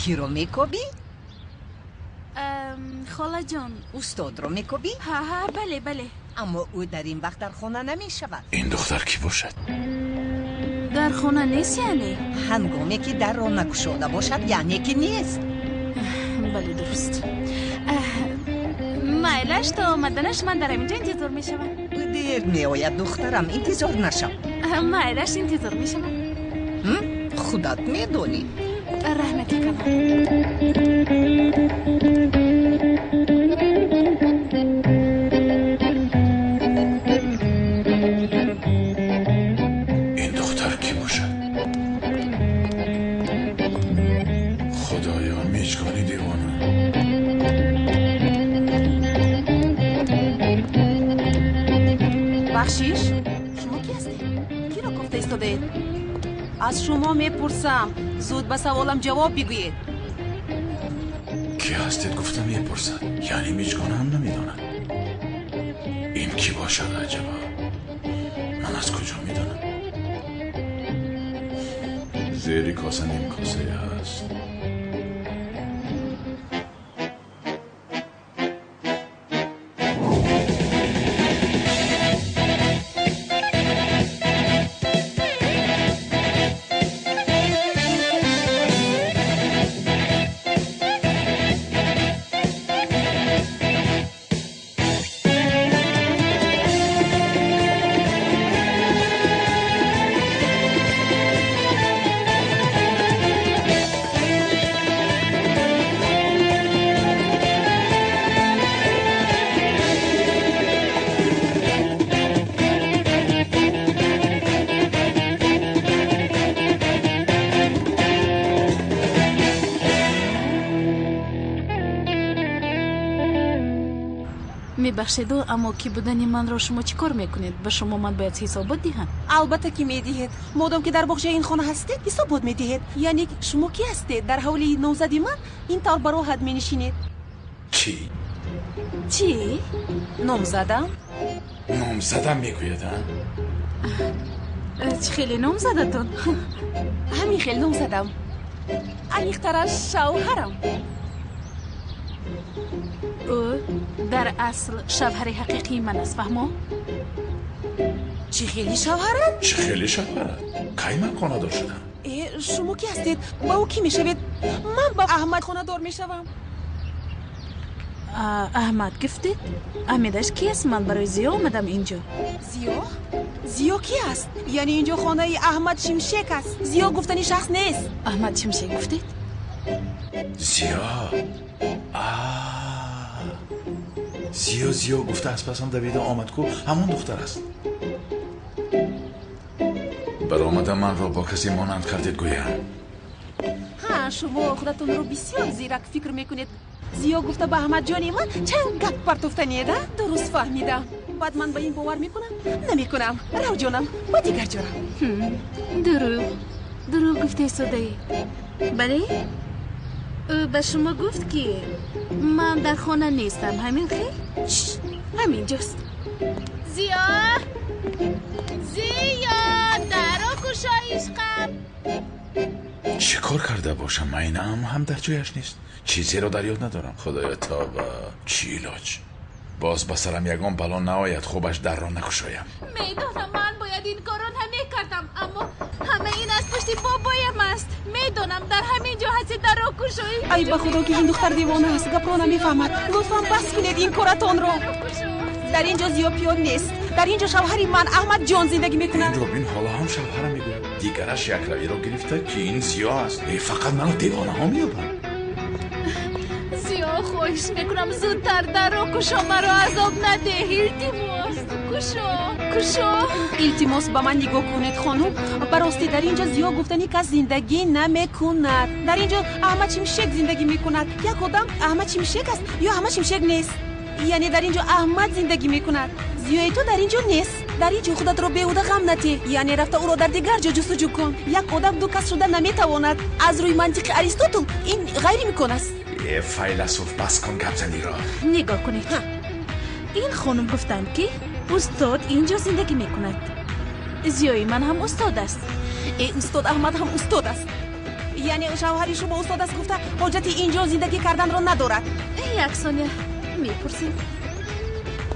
Киро мекобӣ? Холаҷон. Устодро мекобӣ? Ҳа, бале, бале. Аммо ӯ дар ин вақт дар хона намешавад. Ин духтар кӣ бошад? Дар хона нест яъне? Ҳангоме ки дарро накушода бошад, яъне ки нест. Бале, дуруст. Майлаш, то омаданаш ман дар ҳаминҷо интизор мешавам. Ӯ дер меояд, духтарам, интизор нашав. Майлаш, интизор мешавам. Худат медонӣ. Раҳмати калон. Ин духтар кӣ бошад? Худоё, мичгони девона. Бахшиш, шумо кӣ ҳастед? Киро кофта истодаед? Аз шумо мепурсам, зуд ба саволам ҷавоб бигӯед. Кӣ ҳастед гуфта мепурсад, яъне мичгона ҳам намедонад. Ин кӣ бошад аҷаба? Ман аз куҷо медонам? Зери коса ним косае ҳаст. Мебахшеду, аммо кӣ будани манро шумо чӣ кор мекунед? Ба шумо ман бояд ҳисобот диҳам? Албатта ки медиҳед. Модом ки дар боғчаи ин хона ҳастед, ҳисобот медиҳед. Яъне шумо кӣ ҳастед? Дар ҳавлии номзади ман ин тавр бароҳат менишинед. Чӣ? Чӣ? Номзадам? Номзадам мегӯяд, а? Чӣ хеле номзадатон? Ҳамин хел номзадам. Аниқтараш шавҳарам. Ӯ дар асл шавҳари ҳақиқии ман аст, фаҳмо? Чӣ хели шавҳарат? Чӣ хели шавҳарат? Кай ман хонадор шудам? Э, шумо кӣ ҳастед? Ба ӯ кӣ мешавед? Ман ба Аҳмад хонадор мешавам. Аҳмад гуфтед? Аҳмедаш ки аст? Ман барои Зиё омадам инҷо. Зиё? Зиё кӣ аст? Яъне инҷо хонаи Аҳмад Шимшек аст. Зиё гуфтани шахс нест. Аҳмад Шимшек гуфтед? Зиё? Зиё, Зиё гуфта аз пасам давида омад ку, ҳамон духтар аст. Баромада манро бо касе монанд кардед гӯям. Ҳа, шумо худатонро бисёр зирак фикр мекунед. Зиё гуфта ба Аҳмадҷони ман чанд гап партофтанед, а? Дуруст фаҳмидам. Баъд ман ба ин бовар мекунам? Намекунам. Рав ҷонам, ба дигар ҷо рав. Дурӯғ. Дурӯғ гуфта истодаед. Бале? Ӯ ба шумо гуфт, ки ман дар хона нестам. Ҳамин хел? Ҳамин ҷост. Зиё! Зиё! Дарро кушо, ишқам! Чӣ кор карда бошам? Майнаам ҳам дар ҷояш нест. Чизеро дар ёд надорам. Худоё, тоба! Чӣ илоҷ? Боз ба сарам ягон бало наояд, хубаш дарро накушоям. Медонам, ман бояд ин корро намекардам, аммо ҳама ин аз пушти бобоям аст. Медонам, дар ҳамин ҷо ҳасти, дарро кушои. Ай, ба худо ки ин духтар девона аст, гапро намефаҳмад. Лутфан бас кунед ин коратонро. Дар ин ҷо Зиё пиён нест. Дар ин ҷо шавҳари ман Аҳмадҷон зиндагӣ мекунад. Инро бин, ҳоло ҳам шавҳарам мегӯяд. Дигараш якравиро гирифта, ки ин Зиё аст. Э, фақат маро девонаҳо меёбанд. Зиё, хоҳиш мекунам, зудтар дарро кушо, маро азоб надеҳ. Илтимос, кушо, кушо. Илтимос, ба ман нигоҳ кунед, хонум. Ба ростӣ, дар ин ҷо Зиё гуфтани кас зиндагӣ намекунад. Дар ин ҷо Аҳмад Шимшек зиндагӣ мекунад. Як одам Аҳмад Шимшек аст ё Аҳмад Шимшек нест. Яъне дар ин ҷо Аҳмад зиндагӣ мекунад. Зиёи ту дар ин ҷо нест. Дар ин ҷо худатро беҳуда ғам натеҳ. Яъне рафта ӯро дар дигар ҷо ҷустуҷӯ кун. Як одам ду кас шуда наметавонад. Аз рӯи мантиқи Аристотл ин ғайриимкон аст. Э, файласуф, бас кун гапзаниро. Нигоҳ кунед. Ин хонум гуфтанд, ки устод ин ҷо зиндагӣ мекунад. Зиёи ман ҳам устод аст. Э, устод Аҳмад ҳам устод аст. Яъне шавҳари шумо устод аст гуфта ҳоҷати ин ҷо зиндагӣ карданро надорад. Як сония мепурсем.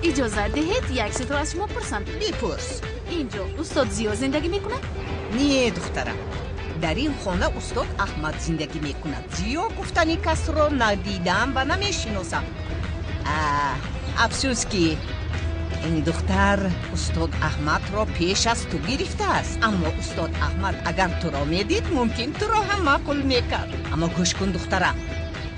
Иҷозат диҳед як чизро аз шумо пурсам. Бипурс. Ин ҷо устод Зиё зиндагӣ мекунад? Не, духтарам. Дар ин хона устод Аҳмад зиндагӣ мекунад. Зиё гуфтани касро надидам ва намешиносам. Афсӯс ки ин духтар устод Аҳмадро пеш аз ту гирифтааст. Аммо устод Аҳмад агар туро медид, мумкин туро ҳам маъқул мекард. Аммо гӯш кун, духтарам.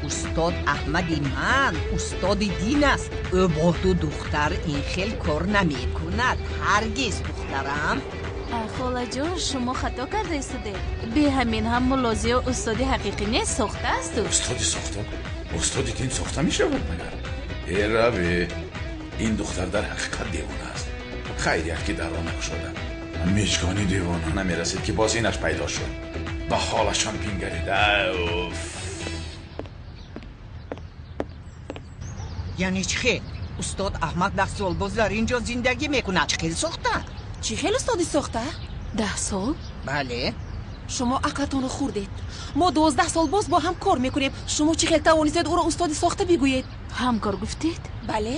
Устод Аҳмади ман устоди дин аст. Ӯ бо ту духтар ин хел кор намекунад. Ҳаргиз, духтарам. Холаҷон, шумо хато карда истодед. Бе ҳамин ҳам мулло Зиё устоди ҳақиқӣ нест, сохта аст ӯ. Устоди сохта? Устоди дин сохта мешавад магар? Э раве, ин духтар дар ҳақиқат девона аст. Хайрият ки дарро накушода. Мижгони девона намерасид ки боз инаш пайдо шуд. Ба ҳолашон бингаред. Уф! Яъне чӣ хел? Устод Аҳмад 10 сол боз дар ин ҷо зиндагӣ мекунад. Чӣ хел сохта? Чӣ хел устоди сохта? 10 сол? Бале. Шумо ақлатонро хӯрдед. Мо 12 сол боз бо ҳам кор мекунем. Шумо чӣ хел тавонистед ӯро устоди сохта бигӯед? Ҳамкор гуфтед? Бале.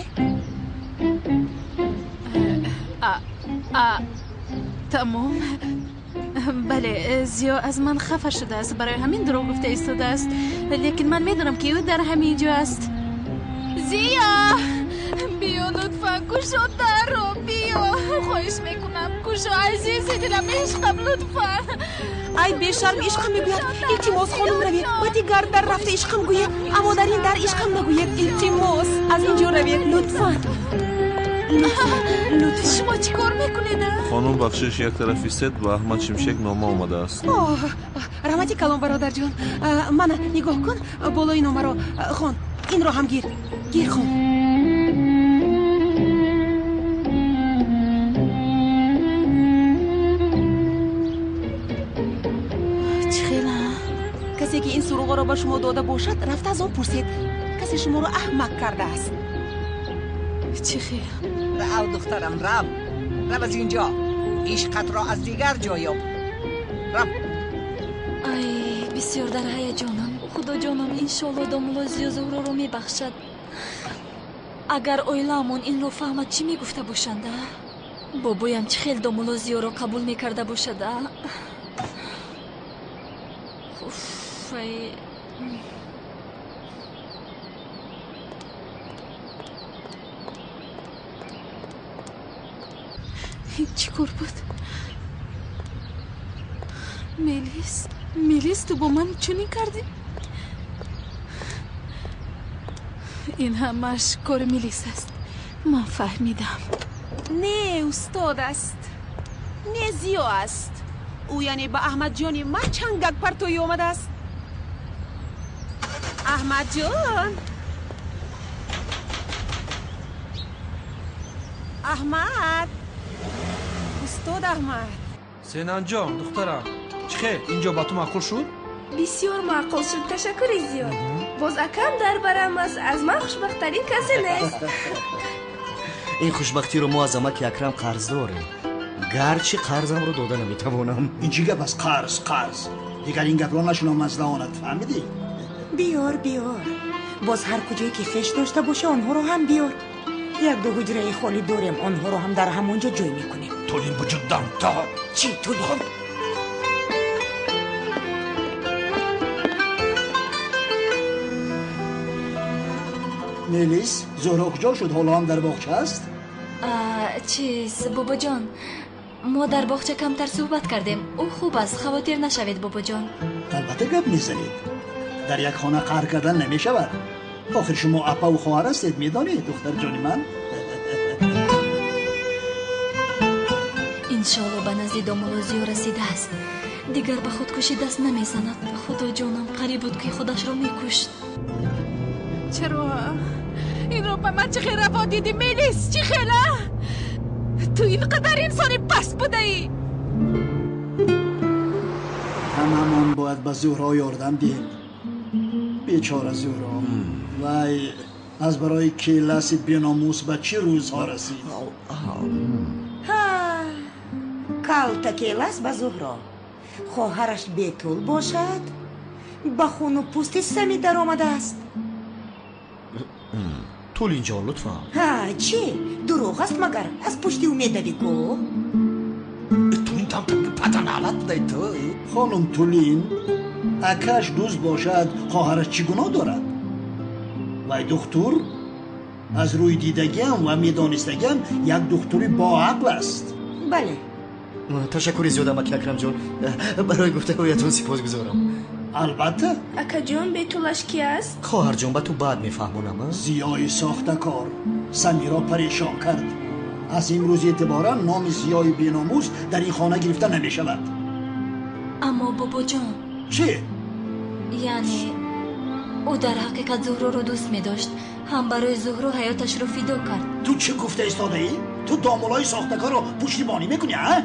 Тамом. Бале, Зиё аз ман хафа шудааст. Барои ҳамин дурӯғ гуфта истодааст. Лекин ман медонам ки ӯ дар ҳамин ҷо аст. Зиё! Биё, лутфан, кушо дарро, биё. Хоҳиш мекунам, кушо, азизи дилам, ишқам, лутфан. Ай бешарм, ишқам мегӯяд. Илтимос, хонум, равед. Ба дигар дар рафта ишқам гӯед, аммо дар ин дар ишқам нагӯед. Илтимос, аз ин ҷо равед, лутфан. Лутфан. Шумо чӣ кор мекунед? Хонум, бахшиш, як тараф истед, ба Аҳмад Шимшек нома омадааст. Раҳмати калон, бародарҷон. Мана, нигоҳ кун, болои номаро хон. Инро ҳам гир. Гир, хон. Чӣ хела? Касе ки ин суруғоро ба шумо дода бошад, рафта аз он пурсед. Касе шуморо аҳмақ кардааст. Чӣ хел? Рав, духтарам, рав. Рав аз ин ҷо. Ишқатро аз дигар ҷо ёб. Рав. Ай, бисёр дар ҳаяҷонам. Худоҷонам, иншолло домулло Зиё Зуҳроро мебахшад. Агар оилаамон инро фаҳмад, чӣ мегуфта бошанд, а? Бобоям чӣ хел домулло Зиёро қабул мекарда бошад, а? Уф, ай. Чӣ кор буд? Мелис, Мелис, ту бо ман чунин кардӣ? Ин ҳамаш кори Мелис аст. Ман фаҳмидам. Не, устод аст. Не, Зиё аст. Ӯ яъне ба Аҳмадҷони ман чангак партоӣ омадааст. Аҳмадҷон! Аҳмад! Устод Аҳмад! Сенанҷон, духтарам, чӣ хел? Ин ҷо ба ту маъқул шуд? Бисёр маъқул шуд, ташаккури зиёд. Боз акам дар барам аст, аз ман хушбахттарин касе нест. Ин хушбахтиро мо аз амаки Акрам қарз дорем. Гарчи қарзамро дода наметавонам. Ин чӣ гап аст? Қарз, қарз. Дигар ин гапро нашунавам аз даҳонат, фаҳмидӣ? Биёр, биёр. Боз ҳар куҷое ки хеш дошта боша, онҳоро ҳам биёр. Як ду ҳуҷраи холӣ дорем, онҳоро ҳам дар ҳамон ҷо ҷой мекунем. Тулин буҷуддам то. Чӣ тулин? Мелис, Зуҳро куҷо шуд? Ҳоло ҳам дар боғча аст? Чиз, бобоҷон, мо дар боғча камтар суҳбат кардем. Ӯ хуб аст, хавотир нашавед, бобоҷон. Албатта гап мезанед. Дар як хона қаҳр кардан намешавад. Охир шумо апаву хоҳар ҳастед, медонед, духтарҷони ман. Иншоалло ба назди домулло Зиё расидааст. Дигар ба худкушӣ даст намезанад. Худоҷонам, қариб буд ки худашро мекушт. Чаро инро ба ман чӣ хел раво дидӣ, Мелис? Чӣ хела? Ту ин қадар инсони паст будаӣ. Ҳамамон бояд ба Зуҳро ёрдам диҳем. Бечора Зуҳро. Вай аз барои келаси беномус ба чӣ рӯзҳо расид? Калта келас ба Зуҳро. Хоҳараш бетул бошад, Ба хуну пӯсти Сами даромадааст. Тулинҷон, лутфан. Ҳа, чӣ? Дурӯғ аст магар? Аз пушти ӯ медавӣ ку? Тулин там патаналат будай ту. Хонум Тулин, акаш дӯст бошад, хоҳараш чӣ гуноҳ дорад? Вай духтур аз рӯи дидагиам ва медонистагиам як духтури боақл аст. Бале. Ташаккури зиёд, амаки Акрамҷон. Барои гуфтаҳоятон сипосгузорам. Албатта. Акаҷон, Бетулаш ки аст? Хоҳарҷон, ба ту баъд мефаҳмонам. Зиёи сохтакор Самиро парешон кард. Аз имрӯз эътиборан номи Зиёи беномус дар ин хона гирифта намешавад. Аммо бобоҷон. Чӣ? Яъне ӯ дар ҳақиқат Зуҳроро дӯст медошт, ҳам барои Зуҳро ҳаёташро фидо кард. Ту чӣ гуфта истодаӣ? Ту домулои сохтакорро пуштибонӣ мекунӣ, а?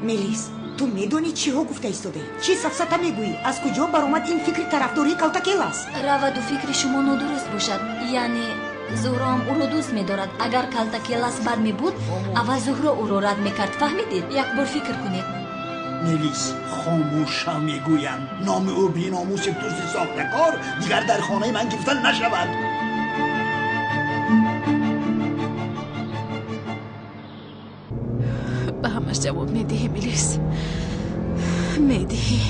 Мелис, ту медонӣ чиҳо гуфта истодаӣ? Чӣ сафсата мегӯӣ? Аз куҷо баромад ин фикри тарафдории Калтакелас? Раваду фикри шумо нодуруст бошад. Яъне Зуҳроам ӯро дӯст медорад. Агар Калтакелас бад мебуд, аввал Зуҳро ӯро рад мекард. Фаҳмидед? Як бор фикр кунед. Мелис, хомӯш шав, мегӯям. Номи ӯ беномуси дузди сохтакор дигар дар хонаи ман гирифта нашавад. Ба ҳамаш ҷавоб медиҳӣ, Мелис, медиҳӣ.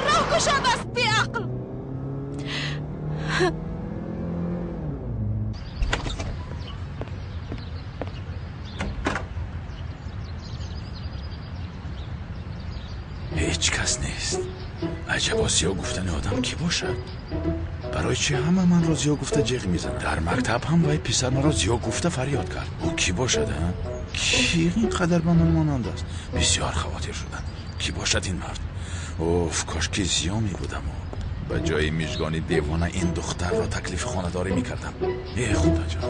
Роҳ кушод аст, беақл. Ҳеҷ кас нест. Аҷабо зиё гуфтани одам кӣ бошад? Барои чӣ ҳама манро зиё гуфта ҷиғ мезанад? Дар мактаб ҳам вай писар маро зиё гуфта фарёд кард. Ӯ кӣ бошад, а? Кӣ ин қадар ба ман монанд аст? Бисёр хавотир шудам. Кӣ бошад ин мард? Уф, кошки зиё мебудаму ба ҷои мижгони девона ин духтарро таклифи хонадорӣ мекардам. Э, худоҷон.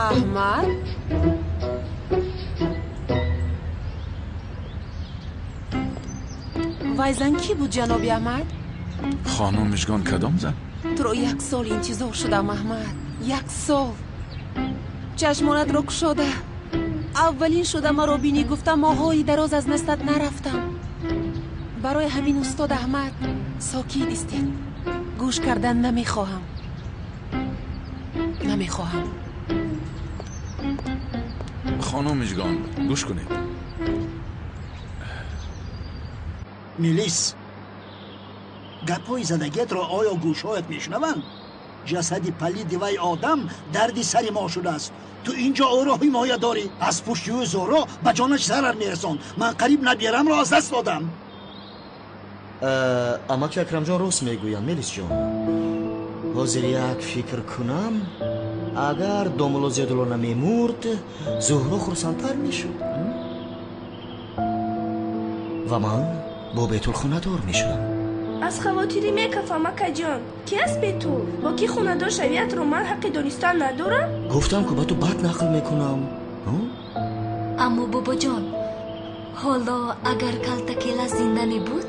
Аҳмад? Вай зан кӣ буд, ҷаноби Аҳмад? Хонум Мижгон, кадом зан? Туро як сол интизор шудам, Аҳмад. Як сол. Чашмонатро кушода. Аввалин шуда маро бинӣ гуфта моҳҳои дароз аз наздат нарафтам. Барои ҳамин устод Аҳмад сокит истед. Гӯш кардан намехоҳам. Намехоҳам. Хонум Мижгон, гӯш кунед. Мелис, гапҳои задагиятро оё гӯшҳоят мешунаванд? Ҷасади палиди вай одам дарди сари мо шудааст. Ту ин ҷо ӯро ҳимоя дорӣ. Аз пушти ӯ Зуҳро ба ҷонаш зарар мерасонд. Ман қариб наберамро аз даст додам. Амаки Акрамҷон рост мегӯянд, Мелисҷон. Ҳозир як фикр кунам, агар домулло Зиёдулло намемурд, Зуҳро хурсандтар мешуд ва ман бо Бетул хонадор мешудам. Аз хавотирӣ мекафам, акаҷон. Ки аст Бетул? Бо кӣ хонадор шавиятро ман ҳаққи донистан надорам? Гуфтам ку ба ту бад нақл мекунам. Аммо бобоҷон, ҳоло агар Калтакелас зинда мебуд,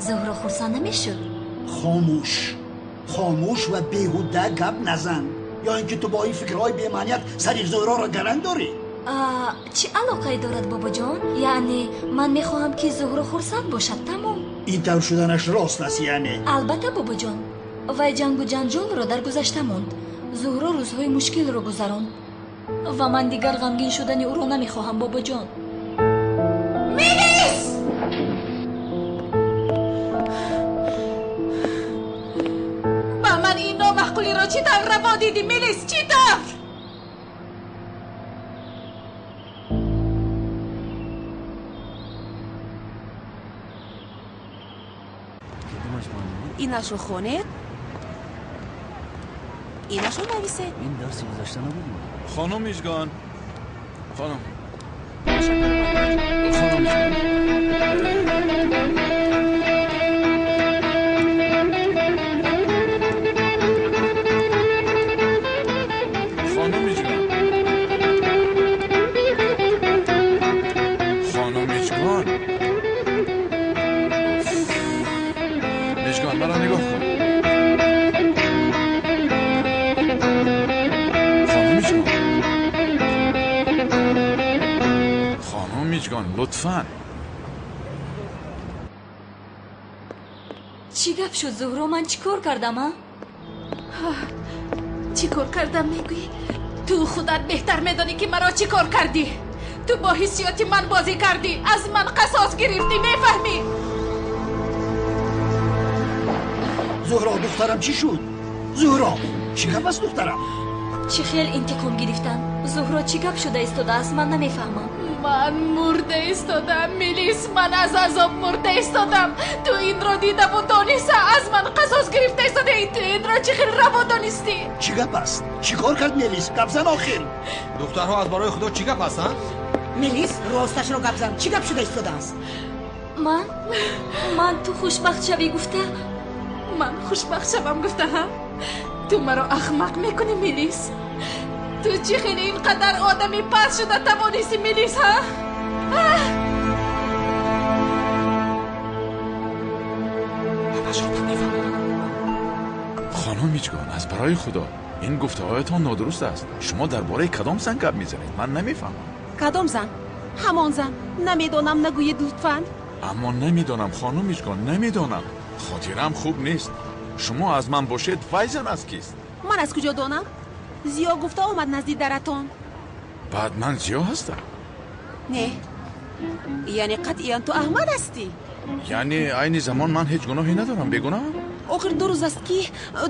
Зуҳро хурсанд намешуд. Хомӯш, хомӯш ва беҳуда гап назан. Ё ин ки ту бо ин фикрҳои бемаъният сари Зуҳроро гаранг дорӣ? Чӣ алоқае дорад, бобоҷон? Яъне ман мехоҳам, ки Зуҳро хурсанд бошад, тамом. Ин тавр шуданаш рост аст, яъне? Албатта, бобоҷон. Вай ҷангу ҷанҷолро дар гузашта монд. Зуҳро рӯзҳои мушкилро гузаронд ва ман дигар ғамгин шудани ӯро намехоҳам, бобоҷон. Мелис! Ба ман ин номаъқулиро чӣ тавр раво дидӣ, Мелис? Чӣ тавр? Инашро хонед, инашро нависед. Ин дарси гузашта набуд? Хонум Мижгон, хонум, хонум Мижгон. Хонум Мижгон, хонум Мижгон. Мижгон, маро нигоҳ кун. Хонум Мижгон. Миҷгон, лутфан. Чӣ гап шуд, Зуҳро? Ман чӣ кор кардам, а? Чӣ кор кардам мегӯӣ? Ту худат беҳтар медонӣ, ки маро чӣ кор кардӣ. Ту бо ҳиссиёти ман бозӣ кардӣ, аз ман қасос гирифтӣ, мефаҳмӣ? Зуҳро, духтарам, чӣ шуд? Зуҳро, чӣ гап аст, духтарам? Чӣ хел интиқом гирифтан? Зуҳро, чӣ гап шуда истодааст? Ман намефаҳмам. Ман мурда истодам, Мелис, ман аз азоб мурда истодам. Ту инро дидаву дониста аз ман қасос гирифта истодаӣ. Ту инро чӣ хел раво донистӣ? Чӣ гап аст? Чӣ кор кард Мелис? Гап зан охир. Духтарҳо, аз барои Худо, чӣ гап аст, а? Мелис, росташро гап зан. Чӣ гап шуда истодааст? Ман ту хушбахт шавӣ гуфта. Ман хушбахт шавам гуфта, ҳа? Ту маро ахмақ мекунӣ, Мелис. Ту чӣ хеле ин қадар одами паст шуда тавонистӣ, Мелис, ҳа? Хонум Миҷгон, аз барои Худо, ин гуфтаҳоятон нодуруст аст. Шумо дар бораи кадом зан гап мезанед? Ман намефаҳмам. Кадом зан? Ҳамон зан. Намедонам, нагӯед лутфан. Аммо намедонам, хонум Миҷгон, намедонам. Хотираам хуб нест. Шумо аз ман бошед, вай зан аз кист? Ман аз куҷо донам? Зиё гуфта омад назди даратон. Баъд ман Зиё ҳастам? Не, яъне қатъиян ту Аҳмад ҳастӣ. Яъне айни замон ман ҳеҷ гуноҳе надорам, бегуноҳам? Охир 2 рӯз аст, ки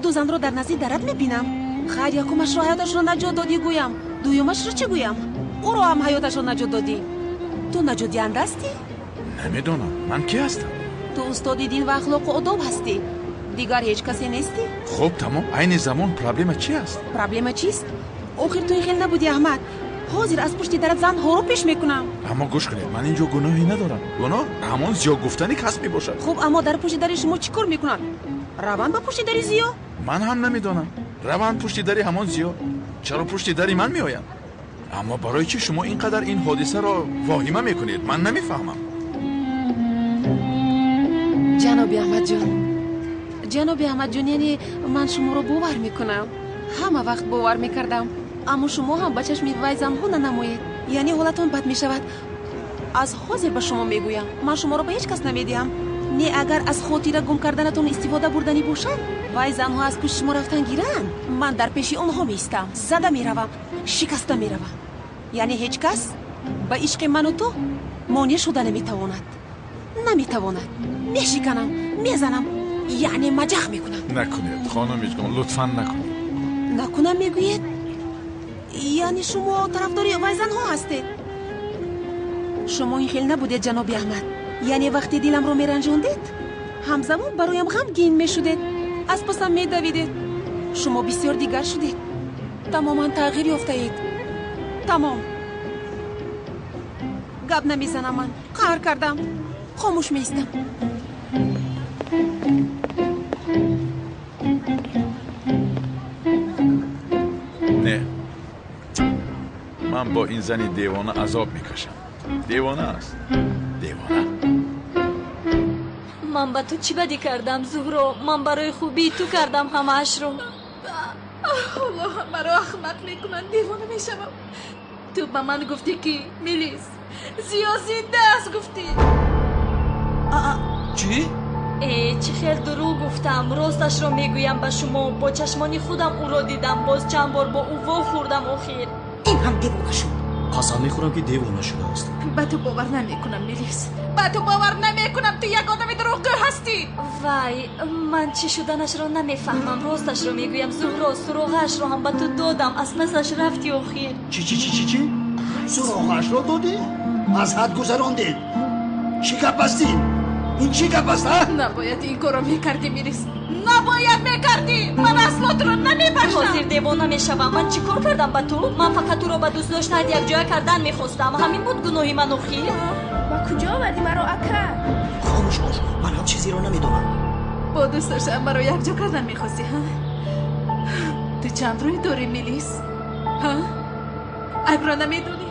ду занро дар назди дарат мебинам. Хайр, якумашро ҳаёташро наҷот додӣ гӯям, дуюмашро чӣ гӯям? Ӯро ҳам ҳаёташро наҷот додӣ. Ту наҷотдиҳанда ҳастӣ? Намедонам, ман кӣ ҳастам? Ту устоди дин ва ахлоқу одоб ҳастӣ. Дигар ҳеҷ касе нестӣ? Хуб, тамом. Айни замон проблема чи аст? Проблема чист? Охир ту ин хел набудӣ, Аҳмад. Ҳозир аз пушти дарат занҳоро пеш мекунам. Аммо гӯш кунед, ман инҷо гуноҳе надорам. Гуноҳ ҳамон Зиё гуфтани кас мебошад. Хуб, аммо дар пушти дари шумо чӣ кор мекунанд? Раванд ба пушти дари Зиё? Ман ҳам намедонам. Раванд пушти дари ҳамон Зиё. Чаро пушти дари ман меоянд? Аммо барои чӣ шумо ин қадар ин ҳодисаро воҳима мекунед? Ман намефаҳмам. Ҷаноби Аҳмадҷон, ҷаноби Аҳмадҷон, яъне ман шуморо бовар мекунам. Ҳама вақт бовар мекардам. Аммо шумо ҳам ба чашми вай занҳо нанамоед. Яъне ҳолатон бад мешавад. Аз ҳозир ба шумо мегӯям, ман шуморо ба ҳеҷ кас намедиҳам. Не, агар аз хотира гум карданатон истифода бурданӣ бошад, вай занҳо аз пушти шумо рафтан гиранд, ман дар пеши онҳо меистам, зада меравам, шикаста меравам. Яъне ҳеҷ кас ба ишқи ману ту монеъ шуда наметавонад. Наметавонад. Мешиканам, мезанам, яъне маҷах мекунам. Накунед, хонум Миҷгон, лутфан накунед. Накунам мегӯед? Яъне шумо тарафдори вай занҳо ҳастед? Шумо ин хел набудед, ҷаноби Аҳмад. Яъне вақте диламро меранҷондед, ҳамзамон бароям ғамгин мешудед, аз пасам медавидед. Шумо бисёр дигар шудед, тамоман тағйир ёфтаед. Тамом, гап намезанам, ман қаҳр кардам, хомӯш меистам. Не, ман бо ин зани девона азоб мекашам. Девона аст, девона. Ман ба ту чӣ бадӣ кардам, Зуҳро? Ман барои хубии ту кардам ҳамаашро. Аллоҳ, маро ахмақ мекунанд, девона мешавам. Ту ба ман гуфтӣ, ки Мелис Зиё зинда аст, гуфтӣ. Чӣ? Э, чӣ хел дурӯғ гуфтам. Росташро мегӯям ба шумо, бо чашмони худам ӯро дидам, боз чанд бор бо ӯ вохӯрдам охир. Ин ҳам девона шуд. Қасам мехӯрам, ки девона шудааст. Ба ту бовар намекунам, Мелис, ба ту бовар намекунам. Ту як одами дурӯғгӯ ҳастӣ. Вай, ман чӣ шуданашро намефаҳмам. Росташро мегӯям, Зуҳро, суроғаашро ҳам ба ту додам, аз пасаш рафтӣ охир. Чӣ, чӣ, чӣ, чӣ, чӣ? Суроғаашро додӣ? Аз ҳад гузарондед. Чӣ гап аст ин? Ин чӣ гап аст, а? Набояд ин корро мекардӣ, Мелис, набояд мекардӣ. Ман асло туро намебахшам. Ҳозир девона мешавам. Ман чӣ кор кардам ба ту? Ман фақат туро ба дӯст доштаат якҷоя кардан мехостам. Ҳамин буд гуноҳи ман охир. Ба куҷо овардӣ маро, ака? Хомӯш бош, ман ҳам чизеро намедонам. Бо дӯст доштаам маро якҷо кардан мехостӣ, ҳа? Ту чанд рӯй дорӣ, Мелис? Ҳа? Айбро намедонӣ?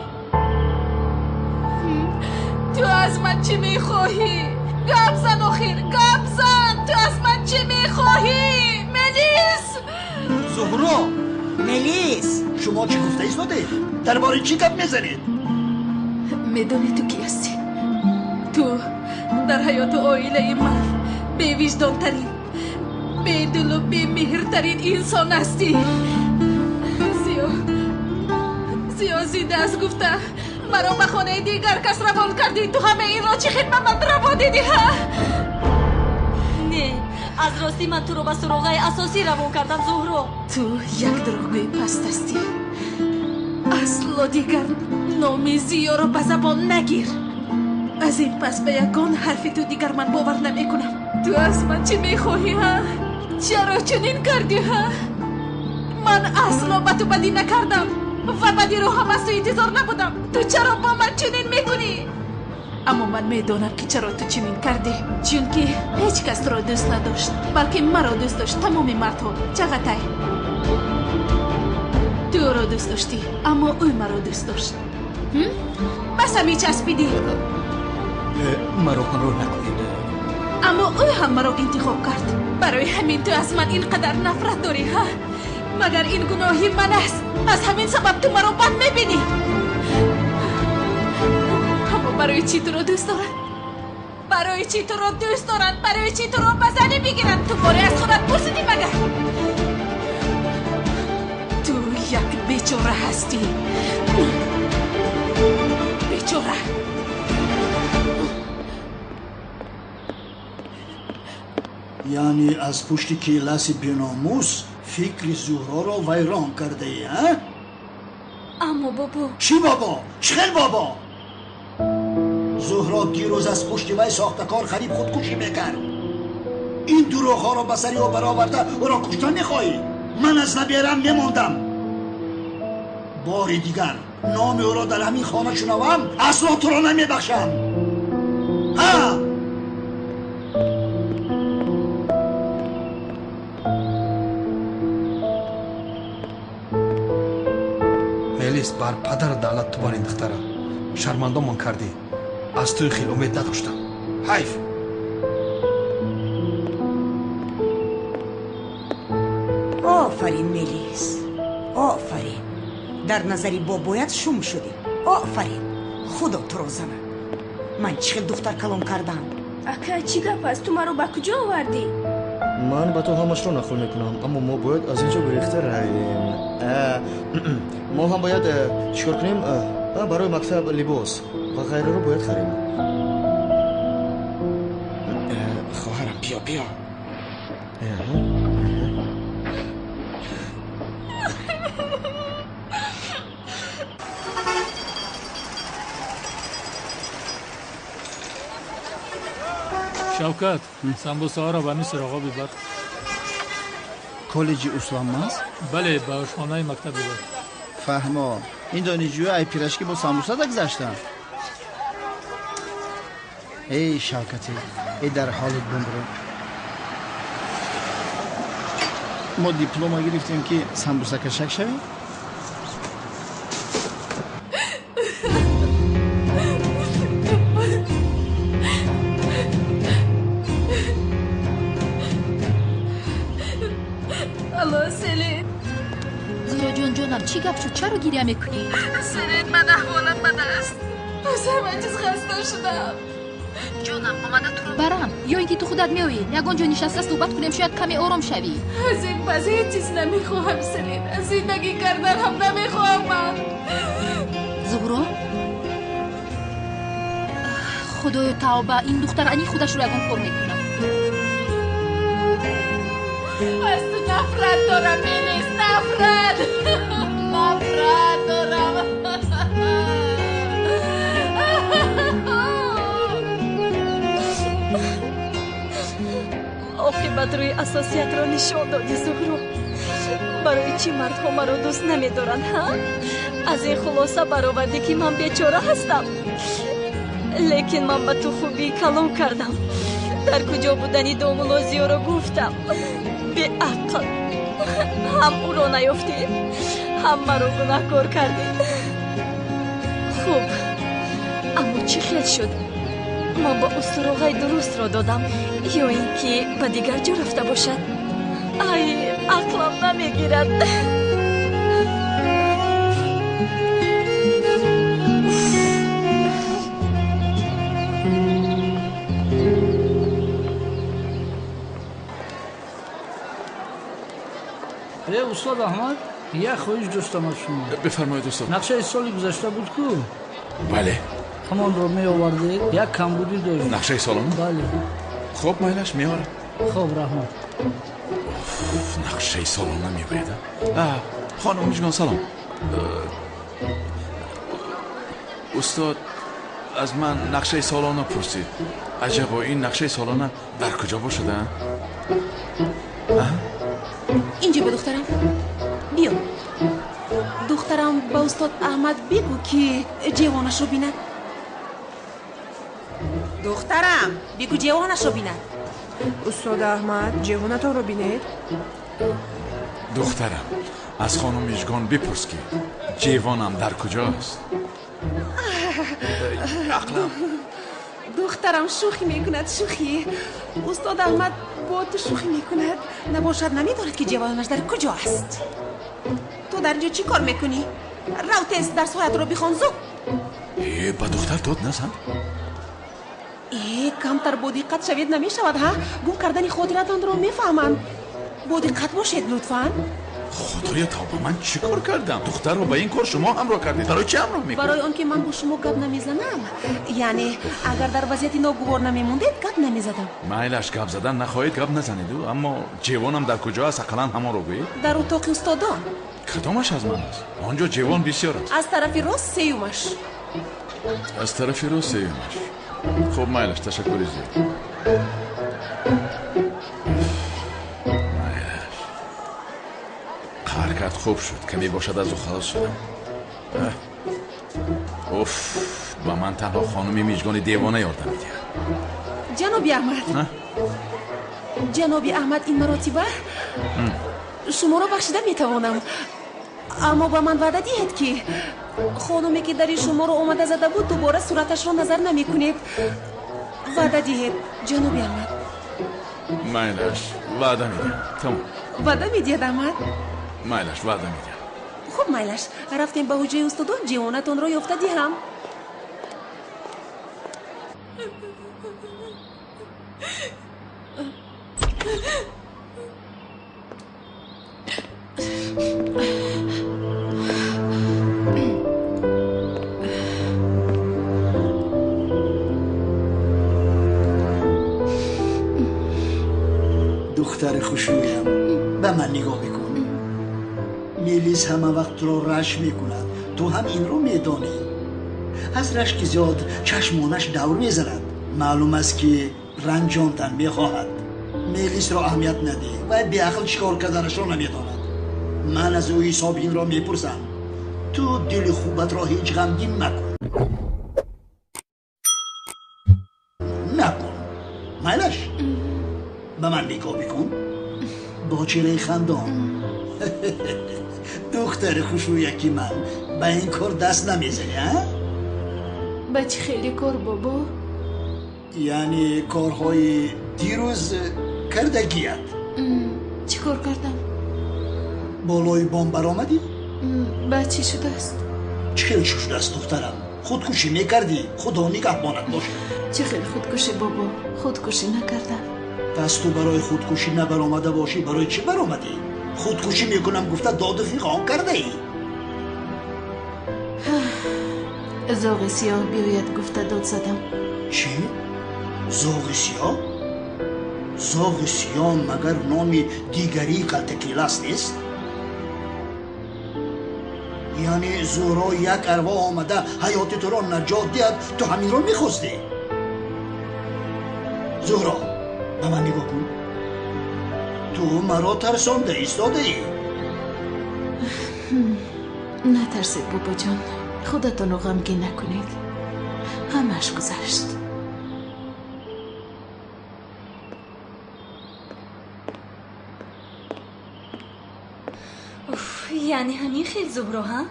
Ту аз ман чӣ мехоҳӣ? Гап зан охир, гап зан! Ту аз ман чӣ мехоҳӣ, Мелис? Зуҳро! Мелис! Шумо чӣ гуфта истодед? Дар бораи чӣ гап мезанед? Медонӣ ту кӣ ҳастӣ? Ту дар ҳаёту оилаи ман бевиҷдонтарин, бедилу бемеҳртарин инсон ҳастӣ. Зиё, Зиё зинда аст гуфта маро ба хонаи дигар кас равон кардӣ. Ту ҳамаи инро чӣ хел ба ман раво дидӣ, ҳа? Не, аз ростӣ ман туро ба суроғаи асосӣ равон кардам, Зуҳро. Ту як дурӯғгӯи паст ҳастӣ. Асло дигар номи Зиёро ба забон нагир. Аз ин пас ба ягон ҳарфи ту дигар ман бовар намекунам. Ту аз ман чӣ мехоҳӣ, ҳа? Чаро чунин кардӣ, ҳа? Ман асло ба ту бадӣ накардам ва бадиро ҳам аз ту интизор набудам. Ту чаро бо ман чунин мекунӣ? Аммо ман медонам ки чаро ту чунин кардӣ. Чунки ҳеҷ кас туро дӯст надошт, балки маро дӯст дошт. Тамоми мардҳо. Чағатай, ту ӯро дӯст доштӣ, аммо ӯ маро дӯст дошт. Бас ҳамин часпидӣ. Маро ҳамроҳ накунед. Аммо ӯ ҳам маро интихоб кард. Барои ҳамин ту аз ман ин қадар нафрат дорӣ, ҳа? Магар ин гуноҳи ман аст? Аз ҳамин сабаб ту маро бад мебинӣ. Аммо барои чӣ туро дӯст доранд? Барои чӣ туро дӯст доранд? Барои чӣ туро ба занӣ бигиранд? Ту боре аз худат пурсидӣ магар? Ту як бечора ҳастӣ. Бечора. Яъне аз пушти келаси беномус фикри Зуҳроро вайрон кардаӣ, а? Аммо бобо. Чӣ бобо? Чӣ хел бобо? Зуҳро дирӯз аз пушти вай сохтакор қариб худкушӣ мекард. Ин дурӯғҳоро ба сари ӯ бароварда ӯро кушта мехоҳӣ? Ман аз наберам мемондам. Бори дигар номи ӯро дар ҳамин хона шунавам, асло туро намебахшам. Ҳа! Мелис, бар падар давлат ту бар ин духтара шармандомон кардӣ. Аз туи хел умед надоштам. Ҳайф. Офарин, Мелис, офарин. Дар назари бобоят шум шудӣ. Офарин, худо туро занад. Ман чӣ хел духтар калон кардам. Ака, чӣ гап аст? Ту маро ба куҷо овардӣ? Ман ба ту ҳамашро нақл мекунам, аммо мо бояд аз ин ҷо гурехта равем. Мо ҳам бояд чӣ кор кунем? Барои мактаб либос ва ғайраро бояд харем. Хоҳарам, биё, биё. Шавкат, самбусаҳоро ба мисли роға бибар. Коллеҷи Услам аст? Бале, ба ошхонаи мактаб бибар. Фаҳмо, ин донишҷӯи ай пирашки бо самбуса дагзаштанд. Эй Шавкате, эй дар ҳолат бумбро. Мо диплома гирифтем ки самбусакашак шавем? Алло, Селин. Зуҳроҷон, ҷонам, чӣ гап шуд? Чаро гиря мекунӣ? Селин, ман аҳволам бад аст. Аз ҳама чиз хаста шудам. Ҷонам, омада туро барам ё ин ки ту худат меоӣ? Ягон ҷо нишаста суҳбат кунем, шояд каме ором шавӣ. Аз ин пас ҳеҷ чиз намехоҳам, Селин. Аз зиндагӣ кардан ҳам намехоҳам ман. Зуҳро, худоё тавба, ин духтар ани худашро ягон кор мекунад. Аз ту нафрат дорам, Мелис, нафрат. Нафрат дорам. Оқибат рӯи асосиятро нишон додӣ, Зуҳро. Барои чӣ мардҳо маро дӯст намедоранд, ҳа? Аз ин хулоса баровардӣ ки ман бечора ҳастам. Лекин ман ба ту хубии калом кардам. Дар куҷо будани домулло Зиёро гуфтам. Беақл, ҳам ӯро наёфтӣ, ҳам маро гунаҳкор кардӣ. Хуб, аммо чӣ хел шуд? Ман ба ӯ суроғаи дурустро додам ё ин ки ба дигар ҷо рафта бошад? Ай, ақлам намегирад. Устод Аҳмад, як хоҳиш доштам аз шумо. Бифармоед, устод. Нақшаи соли гузашта буд ку? Бале. Ҳамонро меовардед, як камбудӣ дошт. Нақшаи солона? Бале. Хуб, майлаш, меорам. Хуб, раҳмат. Нақшаи солона мебояд. Хонум Мижгон, салом. Устод аз ман нақшаи солона пурсид. Аҷабо, ин нақшаи солона дар куҷо бошад, а? Инҷо биё, духтарам, биё. Духтарам, ба устод Аҳмад бигӯ, ки ҷевонашро бинад. Духтарам, бигӯ ҷевонашро бинад. Устод Аҳмад, ҷевонатонро бинед. Духтарам, аз хонум Мижгон бипурс, ки ҷевонам дар куҷост. Ақлам. Духтарам шӯхӣ мекунад, шӯхӣ. Устод Аҳмад бо ту шӯхӣ мекунад. Набошад, намедонад, ки ҷевонаш дар куҷо аст. Ту дар инҷо чӣ кор мекунӣ? Рав, тез дарсҳоятро бихон, зуд. Э, ба духтар дод назан. Э, камтар бо диққат шавед, намешавад, ҳа? Гум кардани хотиратонро мефаҳманд. Бо диққат бошед, лутфан. Худоя тавба, ман чӣ кор кардам? Духтарро ба ин кор шумо ҳамроҳ кардед. Барои чӣ ҳамроҳ мекунед? Барои он ки ман бо шумо гап намезанам. Яъне агар дар вазъияти ногувор намемондед, гап намезадам. Майлаш, гап задан нахоҳед, гап назанед. Аммо ҷевонам дар куҷо аст, ақаллан ҳамонро гӯед. Дар утоқи устодон. Кадомаш аз ман аст? Он ҷо ҷевон бисёр аст. Аз тарафи рост сеюмаш. Аз тарафи рост сеюмаш. Хуб, майлаш, ташаккури зиёд. Майлаш, қаҳр кард, хуб шуд, каме бошад аз ӯ халос шудам. Уф, ба ман танҳо хонуми Мижгони девона ёрдам медиҳад. Ҷаноби Аҳмад, ҷаноби Аҳмад, ин маротиба шуморо бахшида метавонам, аммо ба ман ваъда диҳед, ки хонуме, ки дари шуморо омада зада буд, дубора сураташро назар намекунед. Ваъда диҳед, ҷаноби Аҳмад. Майлаш, ваъда медиҳам, тамом. Ваъда медиҳед, Аҳмад? Майлаш, ваъда медиҳам. Хуб, майлаш, рафтем ба ҳуҷраи устодон, ҷевонатонро ёфта диҳам. Духтари хушрӯям, ба ман нигоҳ бикун. Мелис ҳама вақт туро рашк мекунад, ту ҳам инро медонӣ. Аз рашки зиёд чашмонаш давр мезанад. Маълум аст, ки ранҷондан мехоҳад. Мелисро аҳамият надиҳ, вай беақл чӣ кор карданашро намедонад. Ман аз ӯ ҳисоби инро мепурсам. Ту дили хубатро ҳеҷ ғамгин макун, накун. Майлаш, ба ман нигоҳ бикун бо чеҳраи хандон. Духтари хушрӯяки ман, ба ин кор даст намезанӣ, а? Ба чӣ хеле кор, бобо? Яъне корҳои дирӯз кардагият. Чӣ кор кардам? Болои бом баромадӣ? Ба чӣ шудааст? Чӣ хел чӣ шудааст, духтарам? Худкушӣ мекардӣ, худо нигаҳбонат бошад. Чӣ хел худкушӣ, бобо? Худкушӣ накардам. Пас ту барои худкушӣ набаромада бошӣ, барои чӣ баромадӣ? Худкушӣ мекунам гуфта доду фиғон кардаӣ. Зоғи сиёҳ биёяд гуфта дод задам. Чӣ? Зоғи сиёҳ? Зоғи сиёҳ магар номи дигарии калтакилас нест? Яъне Зуҳро як арвоҳ омада ҳаёти туро наҷот диҳад, ту ҳаминро мехостӣ? Зуҳро, ба ман нигоҳ кун. Ту маро тарсонда истодаӣ. Натарсед, бобоҷон, худатонро ғамгин накунед. Ҳамааш гузашт. Яъне ҳамин хел, Зуҳро, ҳа?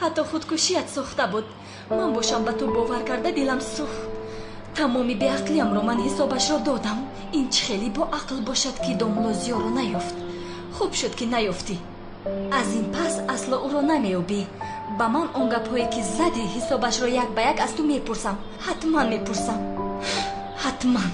Ҳатто худкушият сохта буд. Ман бошам, ба ту бовар карда дилам сӯхт. Тамоми беақлиямро ман ҳисобашро додам. Ин чӣ хеле бо ақл бошад, ки домулло Зиёро наёфт. Хуб шуд, ки наёфтӣ. Аз ин пас асло ӯро намеёбӣ. Ба ман он гапҳое, ки задӣ, ҳисобашро як ба як аз ту мепурсам. Ҳатман мепурсам, ҳатман.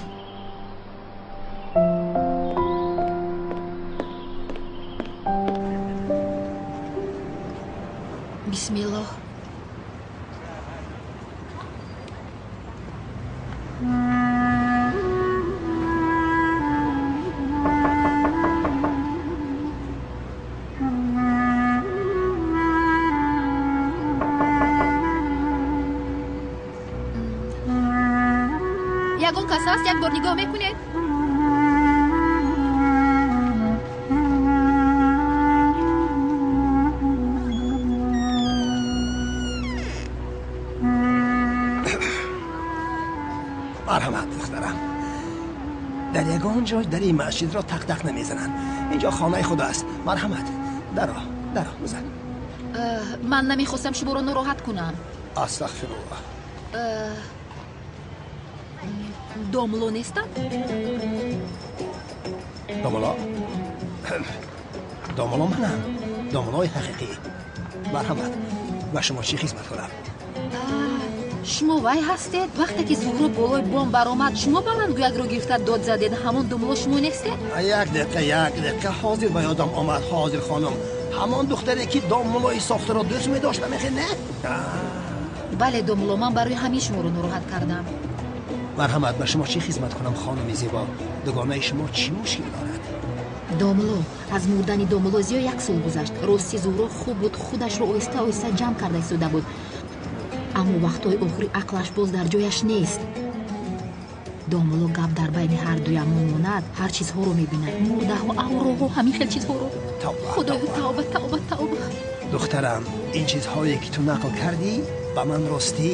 Ягон кас ҳаст? Як бор нигоҳ мекунед? Марҳамат, духтарам. Дар ягон ҷой дари масҷидро тақ-тақ намезананд. Инҷо хонаи худо аст. Марҳамат, даро, даро бизан. Ман намехостам шуморо нороҳат кунам. Астағфируллоҳ. Домло нестанд? Домло? Домло манам. Домлои ҳақиқӣ. Марҳамат, ба шумо чӣ хизмат кунам? Шумо вай ҳастед? Вақте ки Зуҳро болои бом баромад, шумо баландгӯякро гирифта дод задед. Ҳамон домло шумо нестед? Як дақиқа, як дақиқа. Ҳозир ба ёдам омад. Ҳозир хонум. Ҳамон духтаре ки домлои сохтаро дӯст медошт, намехе не? Бале, домло, ман барои ҳамин шуморо нороҳат кардам. Марҳамат, ба шумо чӣ хизмат кунам, хонуми зебо? Дугонаи шумо чӣ мушкил дорад? Домло, аз мурдани домло зиё як сол гузашт. Рости Зуҳро хуб буд, худашро оҳиста оҳиста ҷамъ карда истода буд. Аммо вақтҳои охири ақлаш боз дар ҷояш нест. Домло, гап дар байни ҳар дуямон монад, ҳар чизҳоро мебинад. Мурдаҳо, авроҳо, ҳамин хел чизҳоро. Худоё, тавба, тавба, тавба. Духтарам, ин чизҳое ки ту нақл кардӣ, ба ман ростӣ